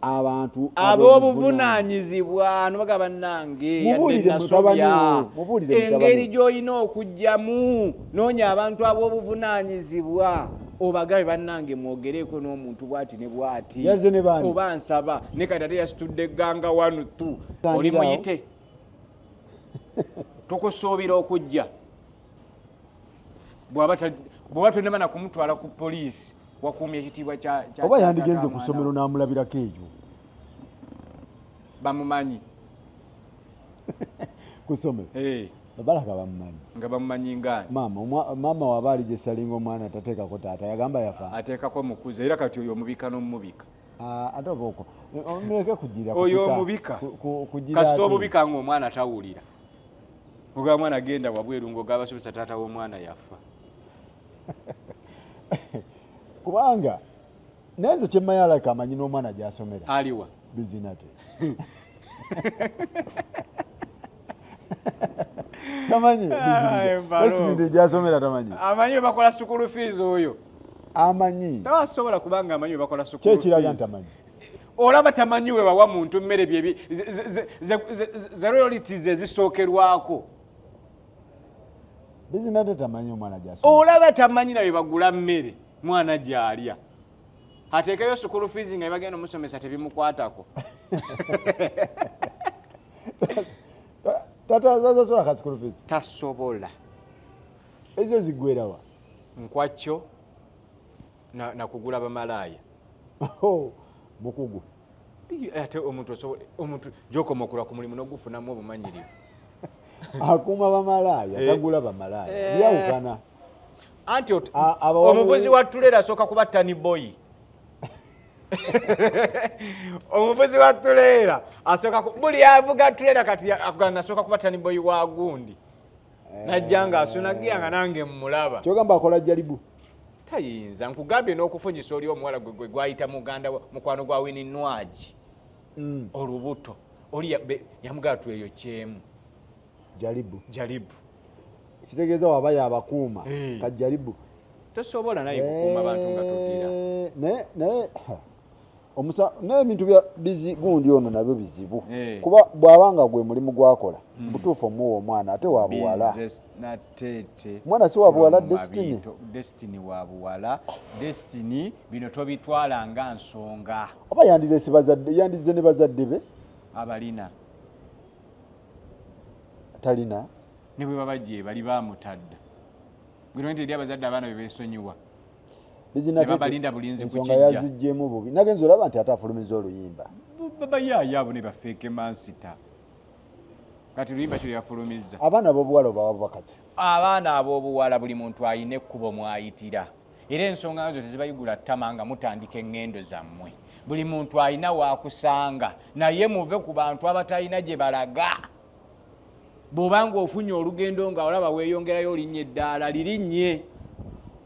abantu ab'obuvunaanyizibwa nobaga bannange yadde nasobya engeri gy'olina okugyamu noonya abantu ab'obuvunaanyizibwa obagabe bannange mwogereko n'omuntu bw'ati ne bw'ati oba nsaba ne kati ate yasitudde egganga 1 2 oli muyite tukusuubira okujja bw'aba tonnaba na kumutwala ku poliisi wakuumya ekitiibwa kya oba yandigenze ku ssomero n'amulabirako eyo bamumanyi ku ssomero balaga bamumanyi nga bamumanyi ngani maama waba ali gye salinga omwana tateekako taata yagamba yafa ateekako mukuza era kati oyo omubika n'omubika ate oba okwo muleke kugira oyo omubika kasita obubika ng'omwana tawulira ogamba mwana genda wabweru ng'ogamba somesa taata w'omwana yafa kubanga naye nze kyemmanyi alabika amanyi n'omwana gy'asomera aliwa bizinate tamanyi bizinate gy'asomera tamanyi amanyi bakola school fees oyo amanyi tasobola kubanga amanyi bakola school fees kyekiraga nti amanyi olaba tamanyi we bawa muntu mmere byebi ze royalties ezisookerwako bizinate tamanyi omwana gy'asomera olaba tamanyi nawe bagula mmere mwana gy'alya ateekeyo school fees nga bagenda omusomesa tebimukwatako tatasobola ka school fees tasobola ezo zigwerawa nkwakyo nakugula bamalaaya mukugu ate omuntu gy'okoma okulwa ku mulimu n'ogufunamu obumanyirivu akuuma bamalaaya tagula bamalaaya byawukana anti omuvuzi wa tulera asooka kuba tani boy omuvuzi wa tulera asooka buli avuga tulera kati asooka kuba tani boy wa gundi najja nga asunagira nga nange mmulaba kyogamba akola jalibu tayinza nkugambye n'okufunyisa oli omuwala gwe gwayita muganda mukwano gwa Winnie Nwagi olubuto oli yamugamba tweyo kyemu jalibu jalibu kitegeeza waba yabakuuma kajalibu tosobola naye kukuuma bantu nga togira naye omusa naye ebintu bya bizi gundi ono nabyo bizibu kuba bw'abanga gwe mulimu gwakola butuufu omuwa omwana ate wa buwala mwana si wa buwala Destiny Destiny wa buwala Destiny bino tobitwala nga nsonga oba yandirese bazadde yandize ne bazadde be abalina talina ne bwe baba gye bali bamutadda gwe nti eri abazadde abaana be beesonyiwa babalinda bulinzi ku kijja yaziggyemu bubi nagenza olaba nti ate afulumiza oluyimba babayaaya abo ne bafeeke mansita kati luyimba kyo yafulumizza abaana ab'obuwala obawa bakati abaana ab'obuwala buli muntu alina ekkubo mwayitira era ensonga zo tezibayigula ttama nga mutandika eŋŋendo zammwe buli muntu alina waakusanga naye muve ku bantu abatalina gye balaga bw'obanga ofunye olugendo nga olaba weeyongerayo olinnya eddaala lirinnye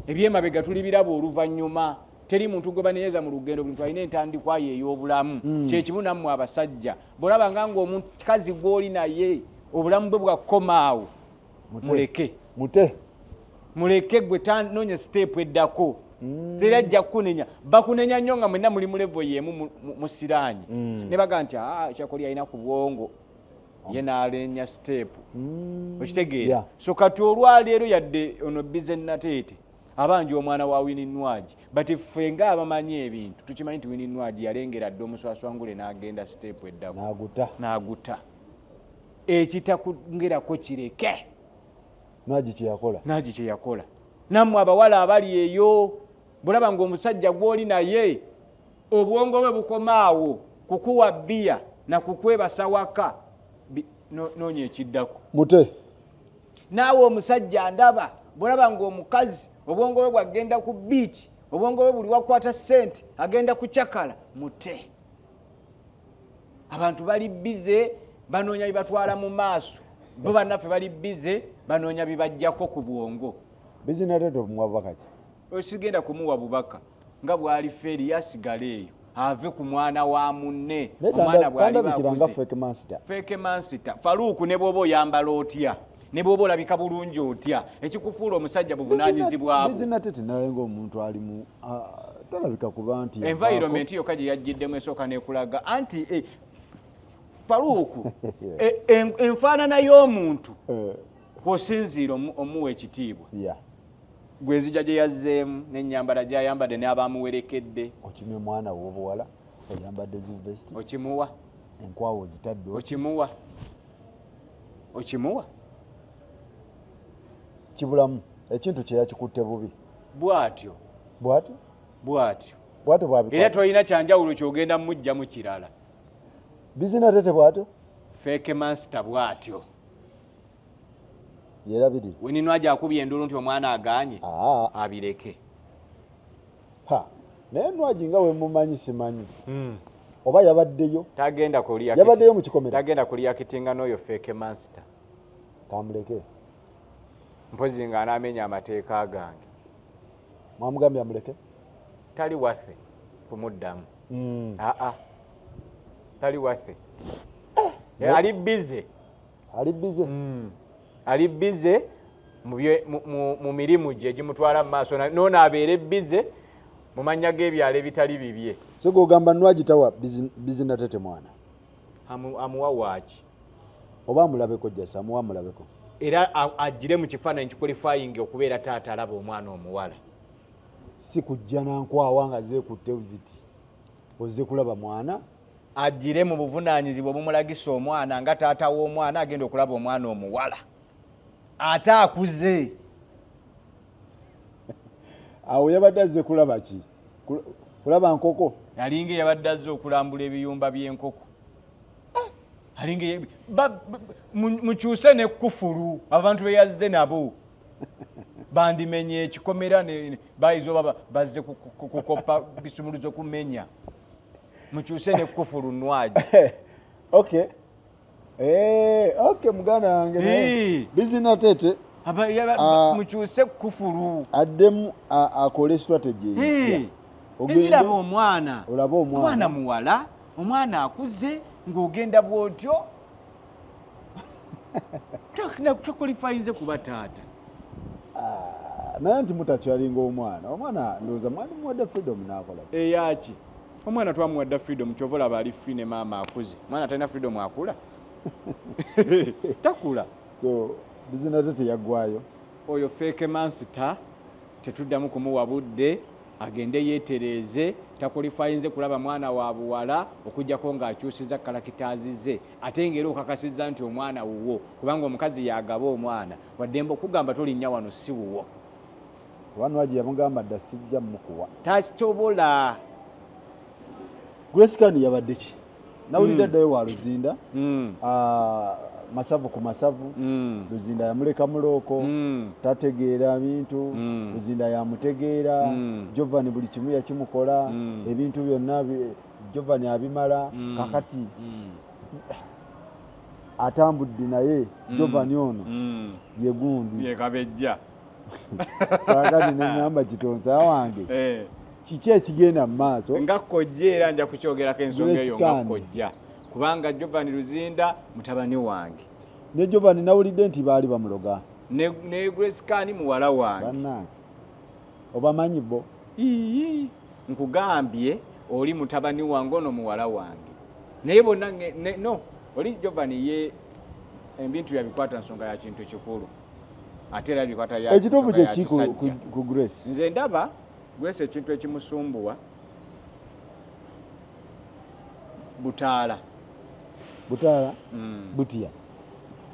ebyemabega tulibiraba oluvannyuma teri muntu gwe banenyeza mu lugendo buli muntu alina entandikwa ye ey'obulamu kyekimu nammwe abasajja bw'olabanga ng'omukazi gw'oli naye obulamu bwe bwakkomaawo muleke mute muleke gwe tanoonya siteepu eddako teri ajja kukunenya bakunenya nnyo nga mwenna muli mu levo y'emu musiraanyi ne baga nti kyakoli alina ku bwongo ye n'alenya siteepu okitegeera so kati olwaleero yadde ono bize nateete abanja omwana wa Winnie Nwagi but ffe ng'abamanyi ebintu tukimanyi nti Winnie Nwagi yalengera dda omuswaswangule n'agenda siteepu eddako n'aguta ekitakungerako kireke Nwagi kye Nwagi kye yakola nammwe abawala abali eyo bulaba ng'omusajja gw'oli naye obwongo bwe bukomaawo kukuwa bbiya na kukwebasa waka noonya ekiddako mute naawe omusajja ndaba bwolaba ng'omukazi obwongo bwe bwagenda ku biiki obwongo bwe buli wakwata ssente agenda kucakala mute abantu bali bize banoonya bibatwala mu maaso bo bannaffe bali bize banoonya bibajjako ku bwongo. Busy Natete omuwa bubaka ki? Sigenda kumuwa bubaka, nga bw'ali feri yasigala eyo, ave ku mwana wa munne. Omwana bw'aliba Tandabikira nga akuze. Fake master. Fake master Faluuku, ne bw'oba oyambala otya, ne bw'oba olabika bulungi otya, ekikufuula omusajja buvunaanyizibwabwo. Busy Natete naye ng'omuntu ali mu talabika kuba nti yavaako. Environment yokka gye yajjiddemu esooka nekulaga anti Faluuku, enfaanana y'omuntu kw'osinziira omuwa ekitiibwa. Gwenzija gye yazzeemu n'ennyambala gy'ayambadde n'abamuwerekedde. Okimye omwana w'obuwala, oyambadde zi vest. Okimuwa. Enkwawa ozitadde oti. Okimuwa. Okimuwa. Kibulamu ekintu kye yakikutte bubi. Bw'atyo. Bw'atyo? Bw'atyo. Bw'atyo bw'abikola. Era tolina kyanjawulo ky'ogenda mmuggyamu kirala. Busy Natete bw'atyo? Fake master bw'atyo. Yerabirira. Winnie Nwagi akubye enduulu nti omwana agaanye, abireke. Ha, naye Nwagi nga we mumanyi simanyi. Oba yabaddeyo? Tagenda kulya Yabaddeyo mu kikomera? Tagenda kulya kitinga n'oyo fake master. Kamuleke. Mpozi ng'anaamenya amateeka gange. Mwamugambye amuleke? Tali waffe kumuddamu. Aa. Tali waffe. Ali busy. Ali busy? Ali busy mu mirimu gye egimutwala mu maaso. N'ono abeere busy mu mannya g'ebyalo ebitali bibye. So gw'ogamba Nwagi tawa Busy Natete mwana? Amuwa waaki? Oba amulabeko just, amuwa amulabeko. Era agire mu kifaananyi kiqualifying okubeera taata alaba omwana omuwala. Si kujja na nkwawa nga zeekutte ziti. Ozze kulaba mwana? Agire mu buvunaanyizibwa obumulagisa omwana nga taata w'omwana agenda okulaba omwana omuwala. Ate akuze. Awo yabadde azze kulaba ki? Kulaba nkoko? Alinga yabadde azze okulambula ebiyumba by'enkoko. Alinga mukyuse ne kufulu abantu be yazze nabo. Bandimenye ekikomera ne bayiza oba bazze kukopa bisumuluzo kumenya. Mukyuse ne kufulu Nwagi. Okay. Okay, muganda wange naye. Busy Natete. Mukyuse kufulu. Addemu akole strategy empya. Ogende Eziraba omwana. Olabe omwana. Omwana muwala, omwana akuze ng'ogenda bw'otyo. Twakwalifayinze kuba taata. Naye nti mutakyalinga omwana. Omwana ndowooza mwali muwadde freedom n'akola ki? Eyaki? Omwana twamuwadde freedom, ky'ova olaba ali free ne maama akuze. Omwana talina freedom akula? Takula. So, Busy Natete yaggwayo. Oyo fake master tetuddamu kumuwa budde, agende yeetereeze, takwalifayinze kulaba mwana wa buwala okuggyako ng'akyusiza characters ze. Ate ng'era okakasizza nti omwana wuwo, kubanga omukazi y'agaba omwana. Waddembe okugamba tolinnya wano si wuwo. Kuba Nwagi yamugamba dda sijja mukuwa. Tasobola. Grace Khan yabadde ki? Nawulidde addayo wa Luzinda. Masavu ku masavu. Luzinda yamuleka mulooko. Tategeera bintu. Luzinda yamutegeera. Jovan buli kimu yakimukola. Ebintu byonna Jovan abimala. Kakati atambudde naye Jovan ono ye gundi. Ye kabejja. Kaakati ne ŋŋamba kitonsa wange. Kiki ekigenda mu maaso? Nga kojja era nja kukyogerako ensonga Grace eyo nga Khan. kojja. Kubanga Jovan Luzinda mutabani wange. Ne Jovan nawulidde nti baali bamuloga. Ne Grace Khan muwala wange. Bannange. Obamanyi bo? Ii, nkugambye oli mutabani wange ono muwala wange. Naye bonna no, oli Jovan ye ebintu yabikwata nsonga ya kintu kikulu. Ate era bikwata ya Ekituufu nsonga kye ya ki kisajja. ku Grace? Nze ndaba Grace ekintu ekimusumbuwa butaala. Butaala? Butya?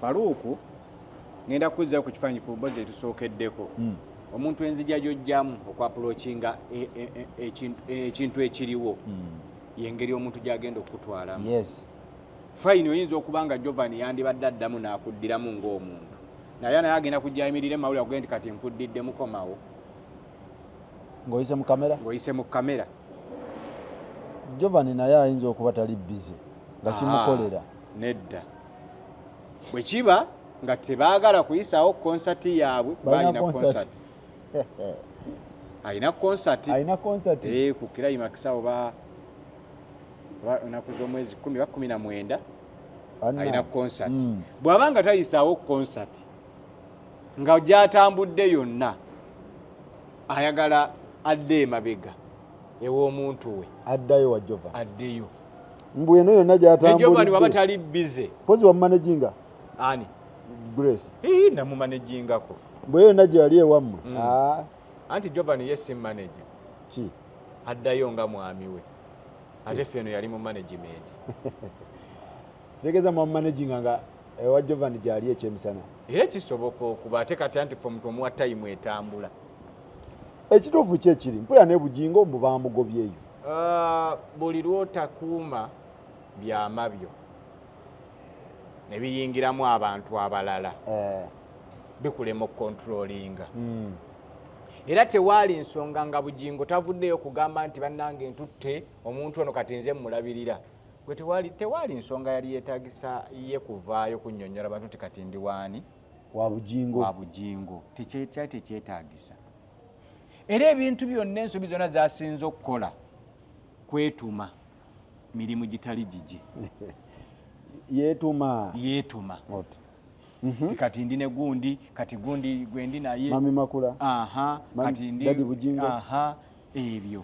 Faruku, ngenda kuzzayo ku kifaananyi ku mboozi etusookeddeko. Omuntu enzija gy'ojjamu okwapulookinga ekintu ekiriwo. Y'engeri omuntu gy'agenda okutwalamu. Fine, oyinza okuba nga Jovan yandibadde addamu n'akuddiramu ng'omuntu. Naye naye agenda kujja ayimirire mawulire akugende nti kati nkuddidde mukomawo. Ng'oyise mu kamera? Ng'oyise mu kamera. Jovan naye ayinza okuba tali busy nga kimukolera. Nedda. Bwe kiba nga tebaagala kuyisaawo konsati yaabwe, Balina balina concert. konsati. Alina concert. Alina concert. Ku Climax awo ba ennaku z'omwezi 10 ba 19 alina concert. Bw'aba nga tayisaawo concert nga gy'atambudde yonna ayagala adde emabega ew'omuntu we. Addayo wa Jovan. Addeyo. Mbu eno yonna gy'atambulidde. Jovan waba tali busy. Pozi wamumanaginga? Ani? Grace. Namumanagingako. Mbu yonna gye yali ewammwe. Anti Jovan ye si manager. Ki? Addayo nga mwami we. Ate ffe eno yali mu management. Kitegeeza mwamumanaginga nga ewa Jovan gy'ali ekyemisana. Era kisoboka okuba ate kati anti ffe omuntu omuwa time etambula. Ekituufu ki ekiri? Mpulira ne Bugingo mbu bamugobyeyo. Buli lw'otakuuma byama byo ne biyingiramu abantu abalala bikulema okukontrolinga. Era tewaali nsonga nga Bugingo tavuddeyo kugamba nti bannange ntutte omuntu ono kati nze mmulabirira. Gwe tewaali nsonga yali yeetagisa ye kuvaayo kunnyonnyola bantu nti kati ndi waani? Wa Bugingo. Wa Bugingo. Kyali tekyetaagisa. Era ebintu byonna ensobi zonna z'asinze okukola kwetuma mirimu gitali gigi. Yeetuma. Yeetuma. Kati ndi ne gundi, kati gundi gwe ndi naye. Mami Makula. Aha, kati ndi Daddy Bugingo. Aha, ebyo.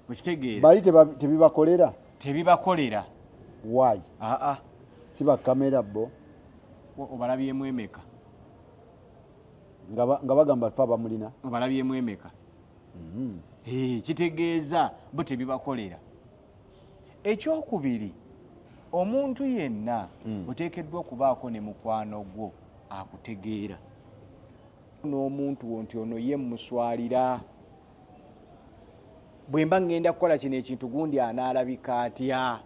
Okitegeera? Bali tebibakolera? Tebibakolera. Why? Aa. Si ba kamera bo. Obalabyemu emeka? Nga bagamba ffe abamulina. Obalabyemu emeka? Kitegeeza bo tebibakolera. Ekyokubiri, omuntu yenna oteekeddwa okubaako ne mukwano gwo akutegeera. N'omuntu wo nti ono ye mmuswalira. Bwe mba ŋŋenda kukola kino ekintu gundi anaalabika atya?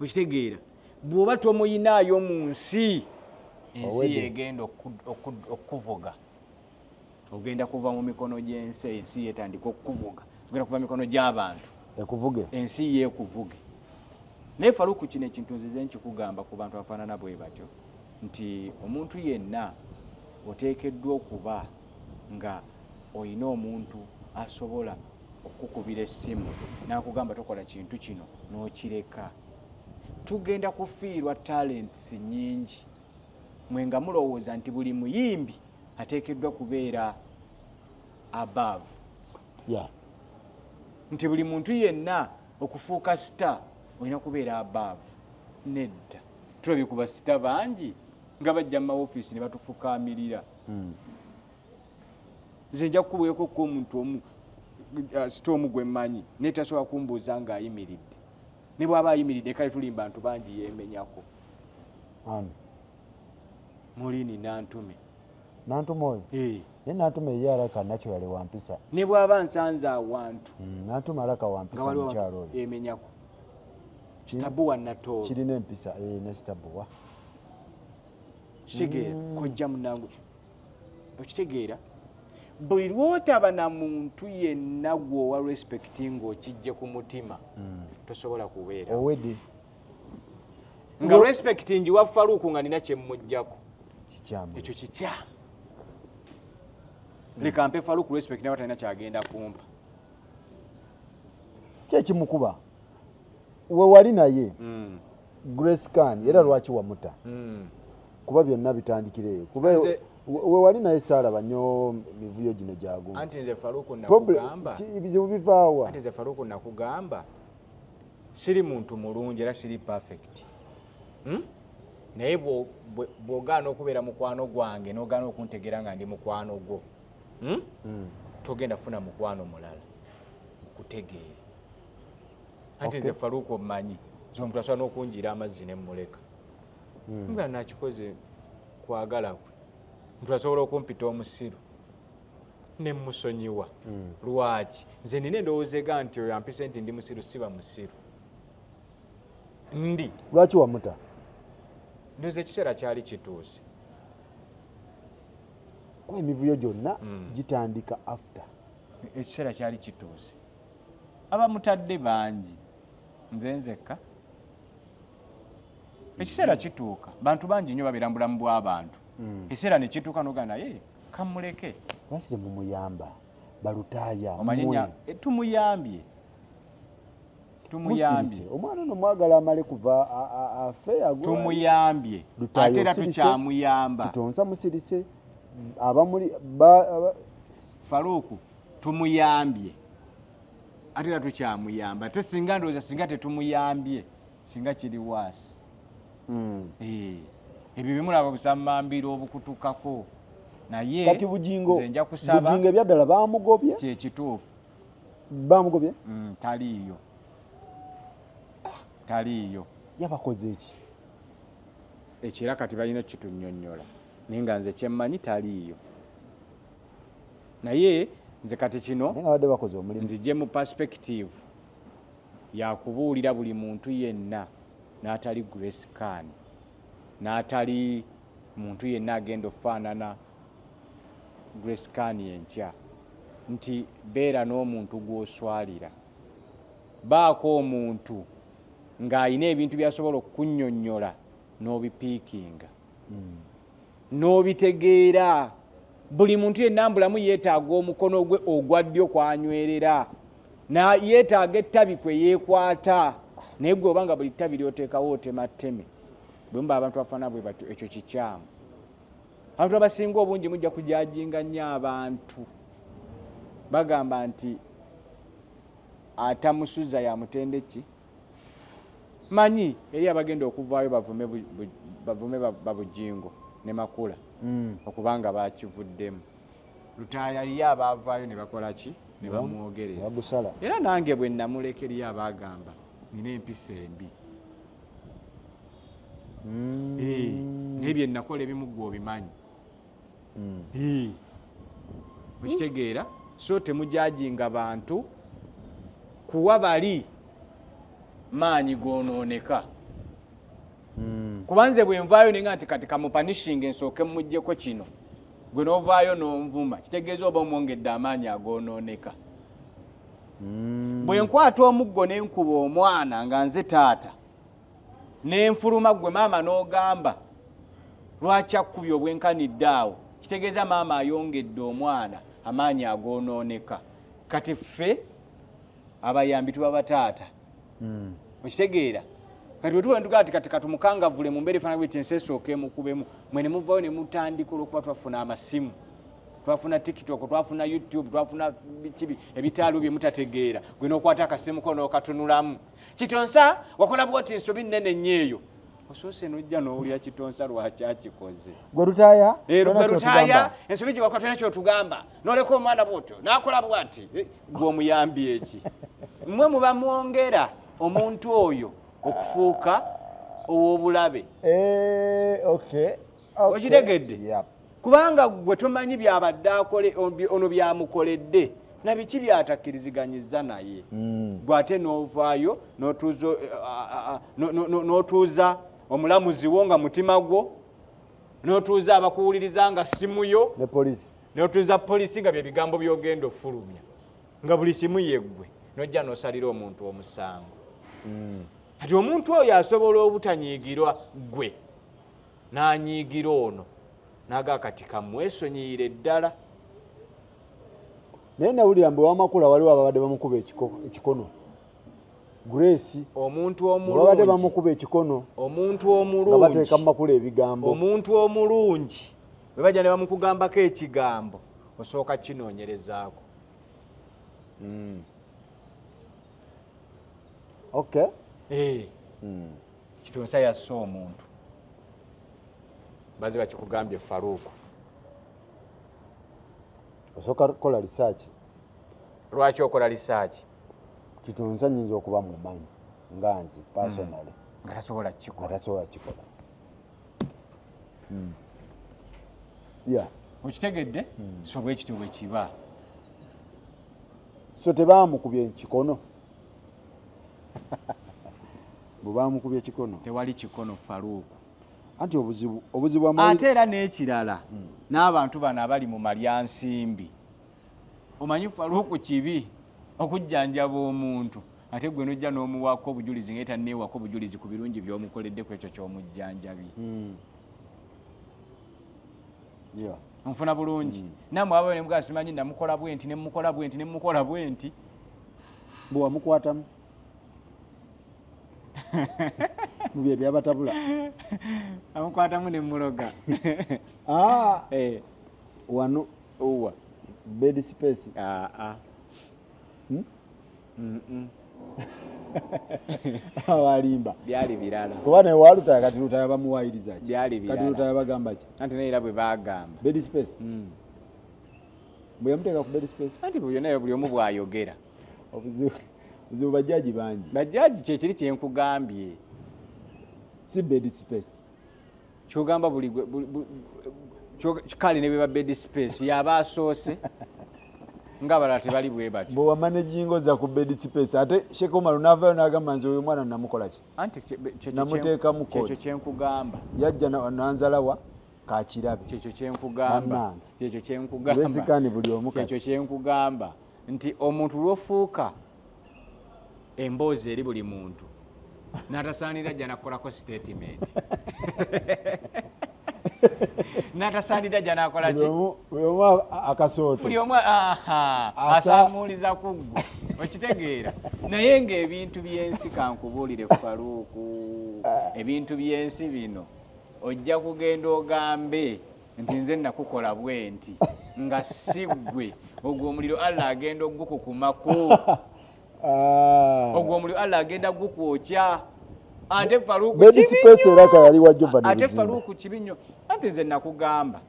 Okitegeera? Bw'oba tomuyinaayo mu nsi, ensi yegenda okukuvuga. Ogenda kuva mu mikono gy'ensi, ensi yeetandika okukuvuga. Ogenda kuva mu mikono gy'abantu. Ekuvuge. Ensi yeekuvuge. Naye Faruku kino ekintu nzize nkikugamba ku bantu abafaanana bwe batyo nti omuntu yenna oteekeddwa okuba nga olina omuntu asobola okukubira essimu n'akugamba tokola kintu kino n'okireka. Tugenda kufiirwa talents nnyingi. Mwe nga mulowooza nti buli muyimbi ateekeddwa kubeera above. Nti buli muntu yenna okufuuka star olina kubeera above. Nedda. Tulabye ku basita bangi nga bajja mu mawofiisi ne batufukaamirira. Nze nja kukubweko ko omuntu omu, sita omu gwe mmanyi, naye tasobola kumbuuza ng'ayimiridde. Ne bw'aba ayimiridde kale tuli bantu bangi yeemenyako. Ani? Mulini Nantume. Nantume oyo? Naye Nantume ye alaka naturally wa mpisa. Ne bw'aba nsanze awantu. Nantume alaka wa mpisa Nga waliwo mukyalo oyo. Yeemenyako. Sitabuwa Natooro. Kirina empisa, ne sitabuwa. Kitegeera, kojja munnange. Okitegeera? Buli lw'otaba na muntu yenna gw'owa respect ng'okijje ku mutima, tosobola kubeera. Owedde. Nga respect ngiwa Faruku nga nina kye mmuggyako. Kikyamu. Ekyo kikyamu. Leka mpe Faruku respect naye talina ky'agenda kumpa. Ki ekimukuba? We wali naye, Grace Khan, era lwaki wamuta? Kuba byonna bitandikira eyo. Kuba we wali naye saalaba nnyo mivuyo gino gy'agumba. Anti nze Faruku nakugamba. Ebizibu bivaawa. Anti nze Faruku nakugamba, siri muntu mulungi era siri perfect. Naye bw'ogaana okubeera mukwano gwange n'ogaana okuntegeera nga ndi mukwano gwo, Togenda funa mukwano mulala nkutegeere. Anti nze Faruku ommanyi, nze omuntu asobola n'okunjira amazzi ne mmuleka. Nga nakikoze kwagala kwe. Omuntu asobola okumpita omusiru ne mmusonyiwa. Lwaki? Nze nina endowooza ega nti oyo ampise nti ndi musiru siba musiru. Ndi. Lwaki wamuta? Ndowooza ekiseera kyali kituuse. Kuba emivuyo gyonna gitandika after. Ekiseera kyali kituuse. Abamutadde bangi. Nze nzekka. Ekiseera kituuka. Bantu bangi nnyo babeera mu bulamu bw'abantu. Ekiseera ne kituuka n'ogamba naye Kamuleke. Lwaki temumuyamba balutaaya? Omanyi tumuyambye. Tumuyambye. Omwana ono mwagala amale kuva afe. Tumuyambye ate era tukyamuyamba. Kitonsa musirise abamuli. Faruku, tumuyambye ate era tukyamuyamba. Ate singa ndowooza singa tetumuyambye singa kiri waasi. Ebyo bimulaba busammambiro obukutukako. Naye kati Bugingo, nze nja kusaba. Bugingo ebyaddala bamugobye. Kyekituufu. Bamugobye. Taliiyo, taliiyo. Yabakoze eki? Ekira kati balina kitunyonnyola, naye nga nze kyemmanyi taliiyo. Naye nze kati kino naye nga badde bakoze omulimu. Nzije mu perspective yakubuulira buli muntu yenna n'atali Grace Khan, n'atali muntu yenna agenda okufaanana Grace Khan enkya, nti beera n'omuntu gw'oswalira. Baako omuntu ng'alina ebintu by'asobola okukunnyonnyola n'obipiikinga n'obitegeera. Buli muntu yenna mbulamu yeetaaga omukono gwe ogwa ddyo kwanywerera, na yeetaaga ettabi kwe yeekwata. Naye gwe obanga buli ttabi ly'oteekawo otema tteme, bwe muba abantu abafaanana bwe batyo, ekyo kikyamu. Abantu abasinga obungi mujja kujajinga nnyo abantu. Bagamba nti atamusuza yamutende ki? Manyi eri abagenda okuvaayo bavume babujingo ne Makula okubanga bakivuddemu. Lutaaya eriyo abaavaayo ne bakola ki? Ne bamwogerera. Bagusala. Era nange bwe namuleka eriyo abaagamba nina empisa embi. Naye bye nakola ebimu ggwe obimanyi. Okitegeera? So temujajinga bantu kuwa bali maanyi goonooneka. Kuba nze bwe nvaayo nenga nti kati kamupanishinga ensooke mmuggyeko kino, gwe n'ovaayo n'onvuma, kitegeeza oba omwongedde amaanyi agoonooneka. Bwe nkwata omuggo ne nkuba omwana nga nze taata, ne nfuluma gwe maama n'ogamba lwaki akkubye obwenkanidde awo, kitegeeza maama ayongedde omwana amaanyi agoonooneka. Kati ffe abayambi tuba bataata. Okitegeera? Kati bwe tuba ntugaa nti kati katumukangavvule mu mbeera efaanana bweti, ensi esooka emukubemu, mwe ne muvaayo ne mutandika olw'okuba twafuna amasimu, twafuna TikTok, twafuna YouTube, twafuna biki ebitaalo bye mutategeera, gwe n'okwata akasimu ko n'okatunulamu. Kitonsa wakola bw'oti ensobi nnene nnyo eyo. Osoose n'ojja n'owulira Kitonsa lwaki akikoze. Gwe Lutaaya? Gwe Lutaaya, ensobi gye wakola tolina ky'otugamba. N'oleka omwana bw'otyo, n'akola bw'ati. Gwe omuyambi eki? Mmwe muba mwongera omuntu oyo okufuuka ow'obulabe. Okitegedde? Kubanga gwe tomanyi by'abadde akole, ono byamukoledde na biki by'atakkiriziganyizza naye. Gwe ate n'ovaayo n'otuuza omulamuzi wo nga mutima gwo, n'otuuza abakuwuliriza nga simu yo, ne poliisi, n'otuuza poliisi nga bye bigambo by'ogenda ofulumya, nga buli kimu yeggwe, n'ojja n'osalira omuntu omusango. Kati omuntu oyo asobola obutanyiigirwa ggwe, n'anyiigira ono, n'agaa kati kamwesonyiyire ddala. Naye nawulira mbu Wamakula waliwo ababadde bamukuba ekikono. Grace. Omuntu omulungi. Babadde bamukuba ekikono. Omuntu omulungi. Nga bateeka mu Makula ebigambo. Omuntu omulungi. Bwe bajja ne bamukugambako ekigambo, osooka kinoonyerezaako. Kitonsa yasse omuntu. Baze bakikugambye Faruku. Osooka kukola research. Lwaki okola research? Kitonsa nnyinza okuba mumanyi nga nze personally. Nga tasobola kukikola. Nga tasobola kukikola. Okitegedde? So bwe kityo bwe kiba. So tebaamukubye kikono. Bwe baamukubye kikono. Tewali kikono Faruku. Anti obuzibu ate era n'ekirala, n'abantu bano abali mu malyansimbi. Omanyi Faruku kibi okujjanjaba omuntu ate gwe n'ojja n'omuwaako obujulizi nga tanneewako obujulizi ku birungi by'omukoledde ku ekyo ky'omujjanjabye. Onfuna bulungi? Namwe aba nemugaa simanyi namukola bwe nti, nemukola bwe nti, nemukola bwe nti. Bwe wamukwatamu mu bye byabatabula. Amukwatamu nemuloga. Ah, Eh, wano uwa bed space. Aa. Hmm? Mm-mm. Awalimba. Byali birala. Kuba ne walutaya, kati Lutaya bamuwayiriza ki? Byali Kati birala. Lutaya bagamba ki? Anti naye era bwe bagamba. Bed space. Bwe yamuteeka ku bed space. Anti byonna buli omu bw'ayogera. Obuzibu, buzibu, bajjaji bangi. Bajjaji kyekiri kyenkugambye. Si bed space. Kyogamba buli kale ne bweba bed space yaba asoose, ng'abalala tebali bwe batyo. Bwe wamanaginga oza ku bed space, ate Sheikh Omar n'avaayo n'agamba, nze oyo omwana namukola ki? Anti Namuteekamu kyekyo code. kyenkugamba. Yajja nanzalawa kakirabe. Kyekyo kyenkugamba. Bannange. Kyekyo kyenkugamba. Lwesikani buli omu kati. Kyekyo kyenkugamba nti omuntu lwofuuka emboozi eri buli muntu n'atasaanira jja nakukolako statement, n'atasaanira jja nakola ki? Buli omu akasooto. Buli omu aha, asamuuliza ku ggwe, okitegeera? Naye ng'ebintu by'ensi, kankubuulire Faluuku, ebintu by'ensi bino ojja kugenda ogambe nti nze nakukola bwe nti nga si ggwe. Ogwo omuliro Allah agenda ogukukumako. Ah. Ogwo omuliro Allah agenda gukwokya. Ate Faluuku, Bed kibi space nnyo. Era kayali wa Jovan Ate Luzinda. Faluuku, kibi nnyo. Ate nze nakugamba,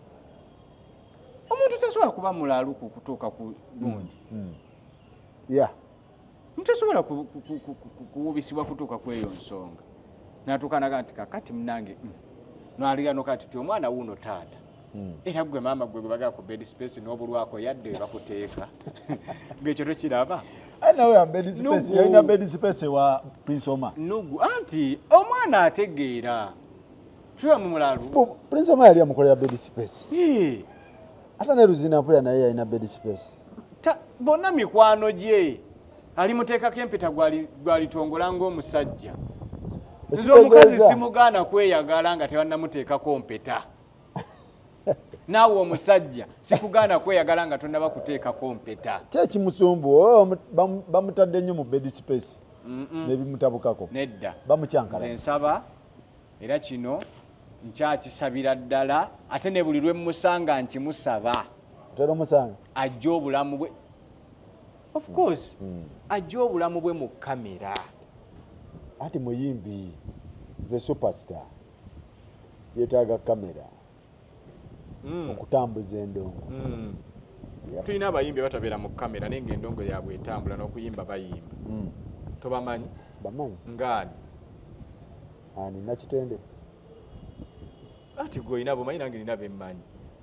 omuntu tasobola kuba mulalu ku kutuuka ku gundi. Omuntu tasobola kuwubisibwa kutuuka ku eyo nsonga natuuka naga nti kakati munange, naliga kati ti omwana wuuno taata. Era gwe maama, gwe gwe ku bed space n'obulwako yadde we bakuteeka, ng'ekyo tokiraba. Aye nawe ya bed space. Nugu. Yalina bed space wa Prince Omar. Nugu, anti omwana ategeera siba mumulalu. Prince Omar yali amukolera bed space. Eh, ate ne Luzina mpulira naye yalina bed space. Bonna mikwano gye alimuteekako empeta gwalitongola ng'omusajja. Nze omukazi simugaana kweyagala nga tebannamuteekako mpeta. Naawe omusajja sikugaana kweyagala nga tonnaba kuteekako mpeta. Ki ekimusumbu? Oh, bamutadde nnyo mu bed space nebimutabukako. Nedda. Bamukyankala. Nze nsaba, era kino nkyakisabira ddala, ate ne buli lwe mmusanga nkimusaba. Otera omusanga? Ajje obulamu bwe, of course, ajje obulamu bwe mu kamera. Ati muyimbi, ze superstar, yeetaaga kamera okutambuza endongo. Yep. Tulina abayimbi batabeera mu kamera naye ngaendongo yaabwe etambula n'okuyimba bayimba. Tobamanyi? Bamanyi. Ngaani? Ani? Nakitende. Ati gwe olina bomanyi, nange nina bemmanyi.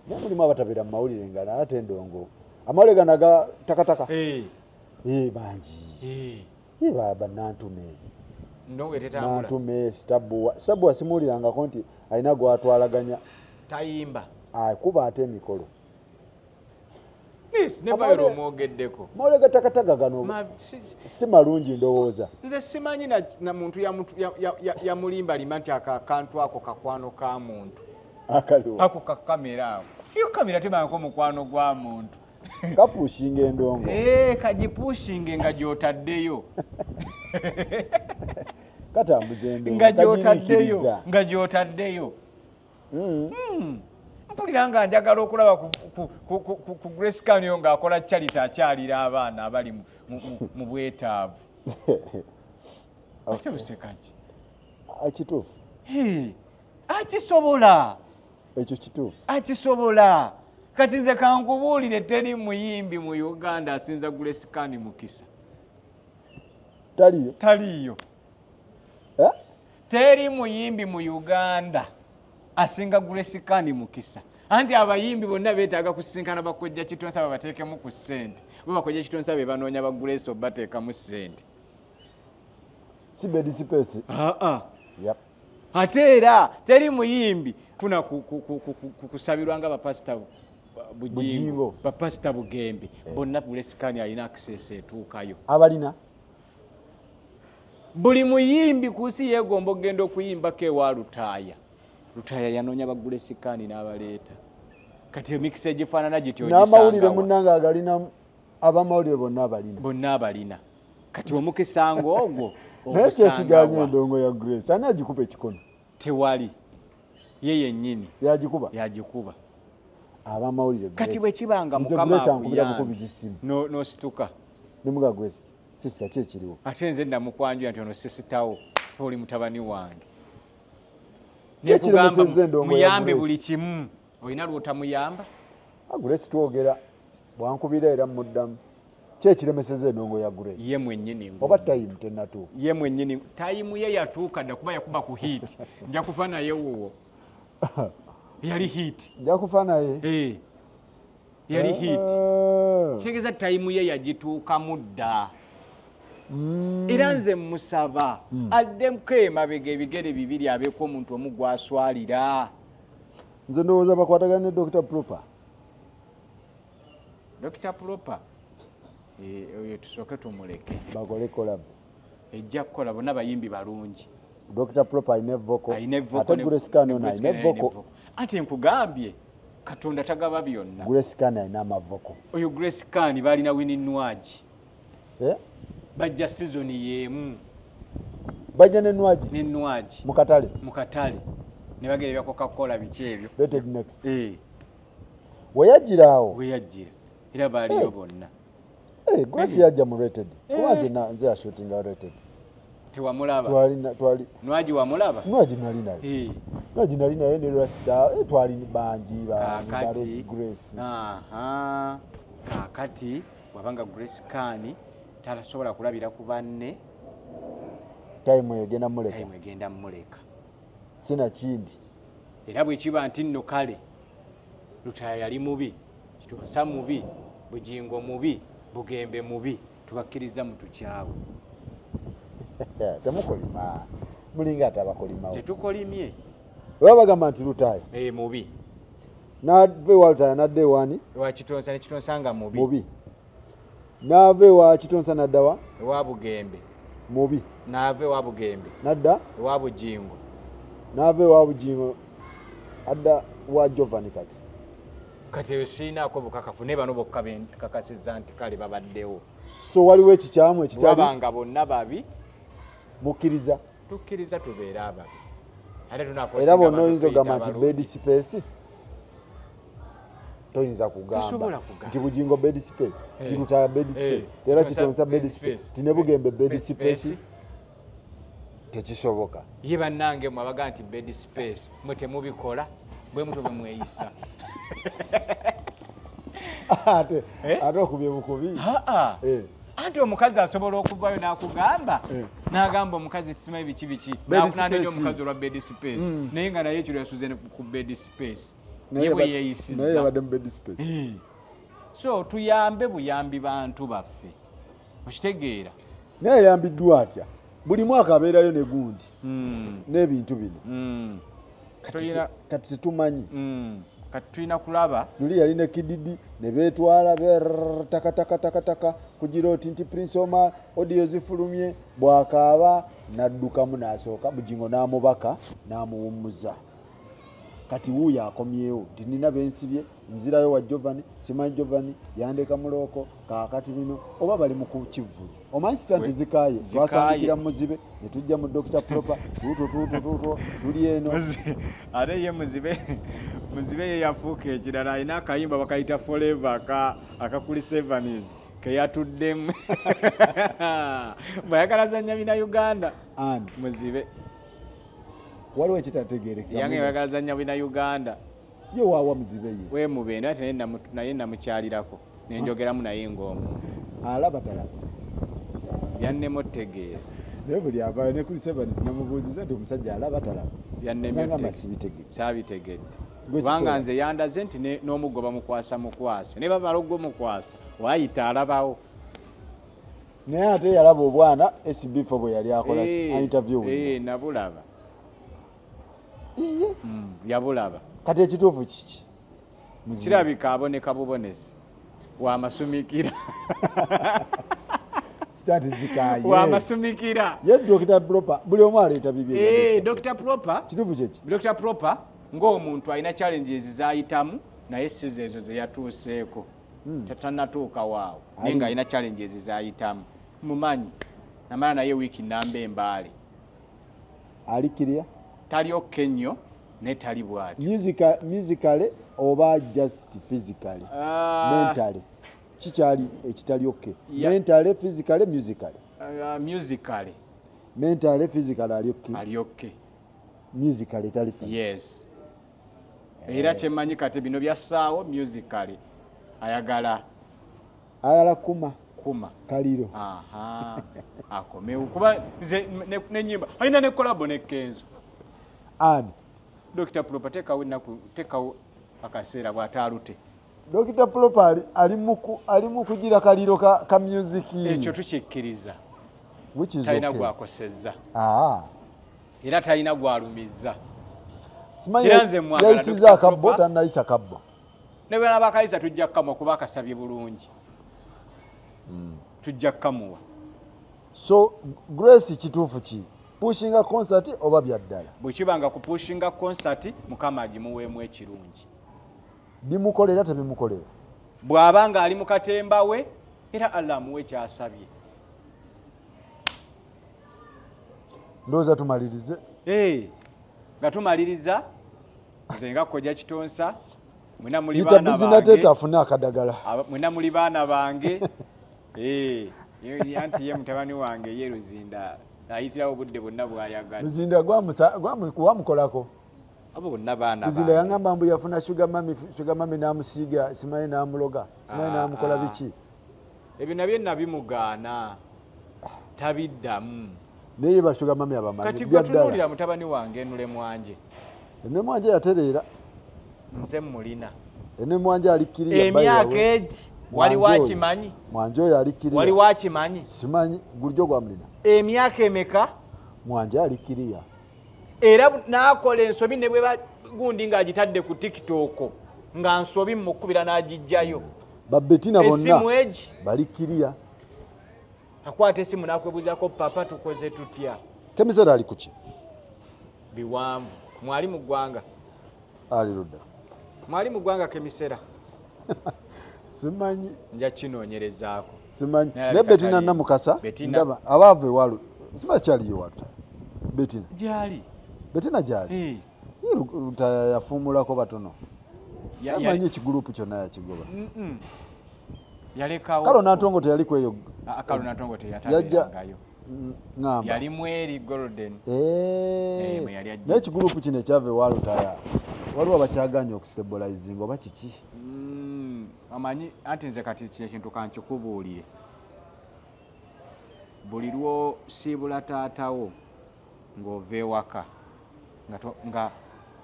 Naye mulimu abatabeera mu mawulire nga naye ate endongo, amawulire gano aga takataka. Eh, bangi. Eh, banantume. Ndongo etetambula. Nantume, Sitabuwa. Sitabuwa simuwulirangako nti alina gwatwalaganya. Tayimba. Akuba ate emikolo. This ne Vayolo omwogeddeko. Mawulire ga takataka gano si malungi ndowooza. Nze simanyi na muntu yamulimbalimba nti ako akantu ako kakwano ka muntu. Akaliwo. Ako kakamera ako, iyo kamera tebangako mukwano gwa muntu. Kapushinga endongo. Eh, kagipushinge nga gy'otaddeyo. Katambuza endongo. Nga gy'otaddeyo. Kagiriikiriza. Nga gy'otaddeyo. Mpulira nga njagala okulaba ku Grace Khan ng'akola charity, akyalira abaana abali mu bwetaavu. Ate oseka ki? Ah, kituufu. Hey, akisobola. Ekyo kituufu. Akisobola. Kati nze kankubuulire, teri muyimbi mu Uganda asinza Grace Khan mukisa. Taliyo. Taliiyo. Eh? Teri muyimbi mu Uganda asinga Grace Khan mukisa. Anti abayimbi bonna beetaaga kusisinkana bakojja Kitonsa babateekemu ku ssente. Bo bakojja Kitonsa be banoonya ba Grace obateekamu ssente. Si bed space. Aa. Yep. Ate era teri muyimbi funa kusabirwa nga bapasita Bujingo, Bujingo. bapasita Bugembe bonna, Grace Khan alina access etuukayo. Abalina. Buli muyimbi ku nsi yeegomba okugenda okuyimbako ewa Lutaaya. Lutaaya yanoonya ba Grace Khan n'abaleeta. Kati emikisa egifaanana gityo N'amawulire munnange agalina, abamawulire bonna abalina. Bonna abalina. Kati omukisa ng'ogwo Naye kyekiganye endongo ya Grace, ani agikuba ekikono? Tewali, ye yennyini. Yagikuba. Yagikuba. Abamawulire. Kati bwe kiba nga Mukama akuyambye n'osituka. Nemuga Grace, sister, ki ekiriwo? Ate nze namukwanjula nti ono sisitawo, oli mutabani wange. Nekugamba muyambe buli kimu, olina lwotamuyamba. Grace twogera, bwankubira era muddamu. Ki ekiremeseza endongo ya Grace? Ye mwennyini. Oba time tenatuuka? Ye mwennyini, time ye yatuuka dda, kuba yakuba ku hit "Nja kufa naye" wuwo yali hit. "Nja kufa naye". Eh, yali hit. Kitegeeza time ye yagituukamu dda. Era nze musaba addeko emabega ebigere bibiri, abeeko omuntu omu gwaswalira. Nze ndowooza bakwatagana ne Dr Proper. Dr Proper, eh, oyo tusooke tumuleke. Bakole collab. Ejja kukola, bonna bayimbi balungi. Dr Proper alina evoko. Alina evoko. Ate Grace Khan ono alina evoko. Ate nkugambye, Katonda tagaba byonna. Grace Khan alina amavoko. Oyo Grace Khan balina Winnie Nwagi. Eh? Bajja season y'emu. Bajja ne Nwagi? Ne Nwagi. Mu katale? Mu katale, ne bagera ebya Coca-Cola, biki ebyo. Rated Next. Eh. Weyajjira awo? Weyajjira, era baaliyo bonna. Eh, Grace yajja mu Rated, kuba nze yashootinga Rated. Tewamulaba? Twali. Nwagi wamulaba? Nwagi nali naye. Nwagi nali naye ne Rasta, twali bangi bangi. Kaakati Grace. Aha, kaakati bwabanga Grace Khan tasobola kulabira ku banne, Time egenda muleka. Time egenda mumuleka. Sinakindi. Era bwe kiba nti nno kale Lutaya yali mubi, Kitonsa mubi, Bugingo mubi, Bugembe mubi, tubakkiriza mutukyawe. Temukolima, mulinga ate abakolimawo. Tetukolimye. Baba bagamba nti Lutaya e, mubi. Nava ewa Lutaya nadda ewani? Ewa Kitonsa, ne Kitonsa nga mubi. Mubi. Nava ewa Kitonsa naddawa? Ewa Bugembe. Mubi. Nava ewa Bugembe nadda? Ewa Bugingo. Nava ewa Bugingo adda wa Jovani kati. Kati eyo siinaako bukakafu, naye bano bokka benkakasizza nti kale babaddewo. So waliwo ekikyamu ekitali. Wabanga bonna babi. Mukkiriza? Tukkiriza tubeere ababi, ate Era bonna oyinza ogamba nti bed space? Toyinza kugamba Tosobola kugamba. nti Bugingo bed space, ti Eh. Lutaya bed space, era Kitonsa bed space, ti ne Bugembe bed space, tekisoboka. Ye bannange mwe abagaa nti bed space, mwe temubikola bwe mutwe bwe mweyisa? Ate Eh? ate okubye bukubi. Aa. Eh. Anti omukazi asobola okuvayo n'akugamba, n'agamba omukazi simanyi biki biki, Bed nanenya space. omukazi olwa bed space, naye nga naye ekiro yasuze ku bed space. Naye Ye bwe naye yeeyisizza. yabadde mu bed space. Eh. So tuyambe buyambi bantu baffe, okitegeera? Naye yayambiddwa atya? Buli mwaka abeerayo ne gundi n'ebintu bino. Kati tetumanyi. Kati tulina kulaba. Luli yalina kididi ne beetwala takatakataka kugira oti nti Prince Omar audio zifulumye, bwakaaba n'addukamu n'asooka Bugingo n'amubaka n'amuwummuza. Kati wuuyo akomyewo nti nina bensibye, nzirayo wa Jovani, simanyi Jovani yandeka mulooko. Kaakati bino oba bali mu kukivvulu, omanyi sita nti zikaaye. Zikaaye. Twasandikira Muzibe ne tujja mu Dr Proper, tuutwo tuutwo tuutwo tuli eno. Ate ye Muzibe, Muzibe ye yafuuka ekirala. Alina akayimba bakayita "Forever" aka Chris Evans keyatuddemu bwayagala zanya bina Uganda. Ani? Muzibe. Waliwo ekitategerekeka. Yange yagala zanya bina Uganda. Ye waawa Muzibe ye? Wemubendo ate naye namukyalirako nenjogeramu naye ng'omuntu. Alaba talaba? Byannema otegeera. Naye buli avaayo ne Chris Evans namubuuziza nti omusajja alaba talaba? Byannema. Nagamba otegeera. sibitegedde. Saabitegedde. Gwe Kubanga kitola. nze yandaze nti n'omuggo bamukwasa mukwase, naye bamala ogwomukwasa waayita alabawo. Naye ate yalaba obwana SB4 bwe yali akola ki? Interview. Eh, nabulaba. Iye. Yabulaba. Kati ekituufu kiki? Muzibe. Kirabika aboneka bubonesi wamasumikira. Sitaati zikaaye. Wamasumikira. Ye Dr Proper buli omu aleeta bibye. Dr Proper. Kituufu kyeki? Dr Proper ng'omuntu alina challenges zayitamu. Naye siza ezo ze yatuuseeko, tanatuuka waawo, naye ng'alina challenges zayitamu. Mumanyi namala naye wiiki namba embaale. Ali clear? Tali okay nnyo, naye tali bw'atyo. Musically oba just physically? Ah. Mentally kikyali ekitali okay? Mentally, physically, musically? Musically. Mentally, physically ali okay? Ali okay. Musically tali fine? Yes, era kyemmanyi kati bino byassaawo, musically ayagala Ayala kuma. Kuma. Kaliro. Aha, akomewo, kuba nze nenyimba alina ne collabo ne Kenzo. Ani? Dr Proper. Tekawo ennaku, tekawo akaseera bw'ataalute. Dr Proper ali mu kugira kaliro ka music. Ekyo tukikkiriza. Which is Talina okay. gwakosezza. Ah. Era talina gwalumizza. Simanyi. Era nze mwagala Yayisiza Dr. akabbo? Proper. Tanayisa kabbo. Ne bwe nabakayisa, tujja kukamuwa, kuba akasabye bulungi. Tujja kukamuwa. So Grace, kituufu ki, pushinga concert oba byaddala? Bwe kiba nga kupushinga concert, Mukama agimuweemu ekirungi. Bimukolera, tebimukolera? Bw'aba ng'ali mu katemba we, era Allah amuwe kyasabye. Ndowooza tumalirize. Eh, nga tumaliriza, nze nga Kojja Kitonsa, mwena muli Yita baana Busy Nateete bange. afune akadagala. Mwena muli baana bange. Eh, anti ye mutabani wange ye Luzinda ayitirawo obudde bwonna bw'ayagala. Luzinda wamukolako? Abo bonna baana Luzinda bange. Yangamba mbu yafuna sugar mummy, sugar mummy n'amusiiga, simanyi n'amuloga, simanyi Ah, n'amukola ah. biki. Ebyo nabyo nabimugaana, tabiddamu. Naye ba sugar mummy abamanyi Kati gwe byaddala. tunuulira mutabani wange Enule Mwanje. Ene Mwanje yatereera. Nze mulina. Ene Mwanje alikkiriya. Emyaka egi wali wakimanyi? Mwanje oyo alikkiriya. Wali wakimanyi? Simanyi gulijjo gwamulina. Emyaka emeka? Mwanje alikkiriya. Era n'akola ensobi, ne bwe gundi ng'agitadde ku TikTok nga nsobi, mukubira n'agijjayo. Babetina Essimu bonna egi balikkiriya. Akwata esimu n'akwebuuzaako, "Papa, tukoze tutya?" Kemisera ali kuki? Biwanvu, mwali mu ggwanga. Ali ludda? Mwali mu ggwanga Kemisera. Simanyi. Nja kinoonyerezaako. Simanyi. Naye Ne alabika Betina taliimu. Namukasa. Betina. Ndaba abaava ewalu, simanyi kyaliyo wata Betina. Gyali. Betina gyali? Eh. Ye Lutaya yafuumulako batono. Amanyi ekigurupu kyonna yakigoba. Yalekawo. Kalo Nantongo teyali kweyo? Ah, Kalo Nantongo Yajja teyatabeerangayo. Ŋŋamba. Yali mweri Golden. Eh. Eh, mwe yali ajja. Naye ekigurupu kino ekyava ewa Lutaya, waliwo abakyaganye okustabilizinga oba kiki? Amanyi anti nze kati kino ekintu kankikubuulire, buli lwosiibula taatawo ng'ova ewaka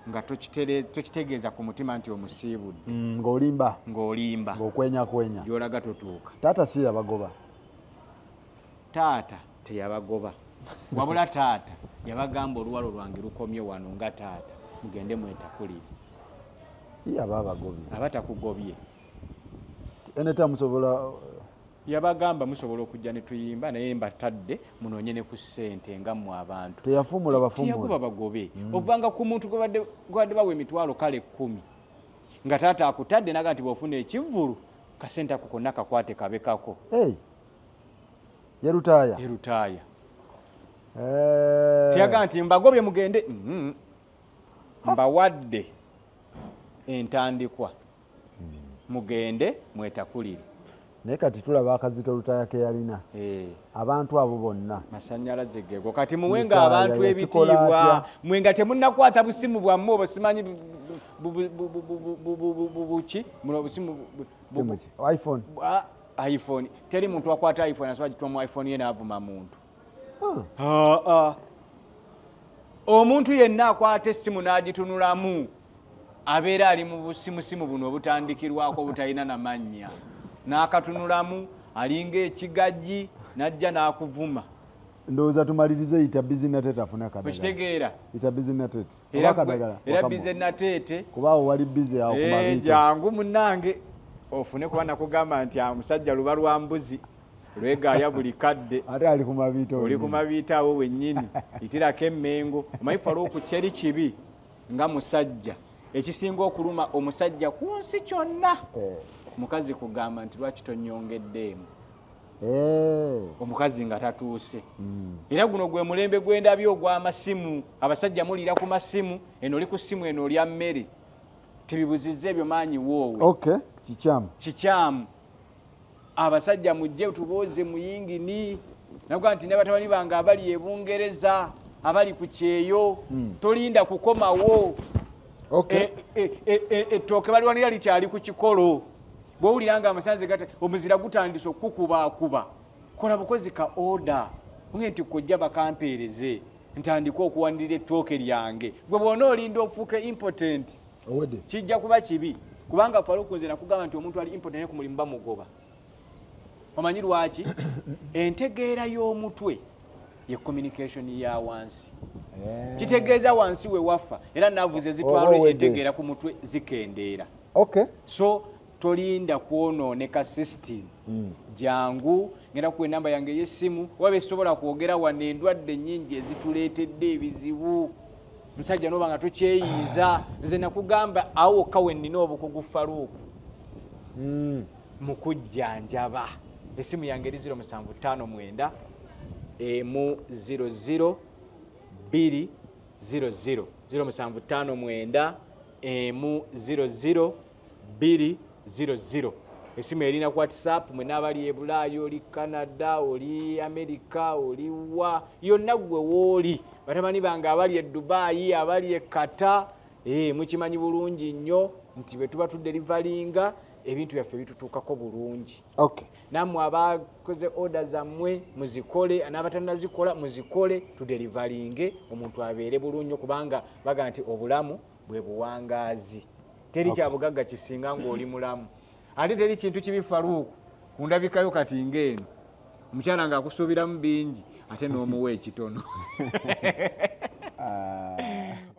nga tokitegeeza ku mutima nti omusiibudde. Ng'olimba. Ng'olimba. Ng'okwenyakwenya. Gy'olaga totuuka. Taata si yabagoba? Taata teyabagoba, wabula taata yabagamba, "Oluwalo lwange lukomye wano nga taata, mugende mwetakulire." Ye aba abagobye. Aba takugobye. Eneta musobola. Yabagamba, "Musobola okujja ne tuyimba, naye mbatadde munoonye ne ku ssente nga mmwe abantu." Teyafuumula Teyagoba bafuumula. bagobe. Ovanga ku muntu gwebadde bawa emitwalo kale 10, nga taata akutadde naga nti bw'ofuna ekivvulu, kasente ako konna kakwate kabe kako. Hey. Ye Lutaaya? Erutaaya. Eh. Teyagaa nti mbagobye mugende. Mbawadde entandikwa, mugende mwetakulire. Naye kati tulaba akazito Lutaaya ke yalina. Eh. Abantu abo bonna. Masanyalaze gego. Kati muwenga Lutaaya abantu yakikola ebitiibwa. atya? Mwe nga temunnakwata busimu bwammwe obwo, simanyi buki muno obusimu Simu ki? iPhone? iPhone. Teri muntu akwata iPhone asobola gitwa mu iPhone ye n'avuma muntu. Ah. Ah, ah. Omuntu yenna akwata essimu n'agitunulamu abeera ali mu busimusimu buno obutandikirwako, obutalina namannya, n'akatunulamu alinga ekigajji n'ajja n'akuvuma. Ndowooza tumalirize. Yita Busy Natete afune akadagala. Okitegeera? Yita Busy Natete. Era Oba akadagala era wakamuwa. Busy Nateete. Kubaawo wali busy awo ku Eh, mabiito. Jangu munnange ofune, kuba nakugamba nti omusajja luba lwa mbuzi lwegaaya buli kadde. Ate ali ku mabiito Oli ku wennyini. mabiito awo wennyini, itirako emmengo. Omanyi Faluuku, kyeri kibi nga musajja. Ekisinga okuluma omusajja ku nsi kyonna, mukazi kugamba nti, "Lwaki tonyongeddeemu?" Omukazi nga tatuuse. Era guno gwe mulembe gwendabye ogw'amasimu. Abasajja muliira ku masimu, eno oli ku simu, eno olya mmere. Tebibuzizza ebyo maanyi woowe. Okay, kikyamu. Kikyamu. Abasajja mujje tubooze muyingini. Nakuga nti ne batabani bange abali e Bungereza, abali ku kyeyo, tolinda kukomawo. Ettooke baliwanira likyali ku kikolo. Bwowulira nga amasanze gata, omuzira gutandise okukubaakuba, kola bukozi ka order nge nti, "Kojja bakampeereze ntandike okuwanirira ettooke lyange." Gwe bwona olinda ofuuke impotent, Owedde. kijja kuba kibi, kubanga Faluku, nze nakugamba nti omuntu ali impotent ku mulimu bamugoba. Omanyi lwaki? Entegeera y'omutwe ye communication ya wansi. Kitegeeza wansi we wafa era navuze zitwalwa. Oba owedde. Entegeera ku mutwe zikendeera. So tolinda kwonooneka system. Jangu, ngenda kuwa enamba yange ey'essimu oba besobola kwogera wano. Endwadde nnyingi ezituleetedde ebizibu. Musajja noba nga tokyeyinza, nze nakugamba awo wokka we nnina obukugu, Faluuku, mu kujjanjaba. Essimu yange eri 0759 emu 00 2 00, 0759 emu 00 2 00. Esimu erina ku WhatsApp. Mwena abali e Bulaayi, oli Canada, oli America, oli wa yonna gwe wooli, batabani bange abali e Dubayi, abali e Kata, mukimanyi bulungi nnyo nti bwe tuba tudeliveringa ebintu byaffe bitutuukako bulungi. Nammwe abakoze order zammwe muzikole, n'abatanazikola muzikole, tudeliveringe omuntu abeere bulungi nnyo, kubanga baga nti obulamu bwe buwangaazi. Teri kyabugagga kisinga ng'oli mulamu. Ate teri kintu kibi, Faluuku, ku ndabikayo kati ng'eno omukyala ng'akusuubiramu bingi ate n'omuwa ekitono. Ah.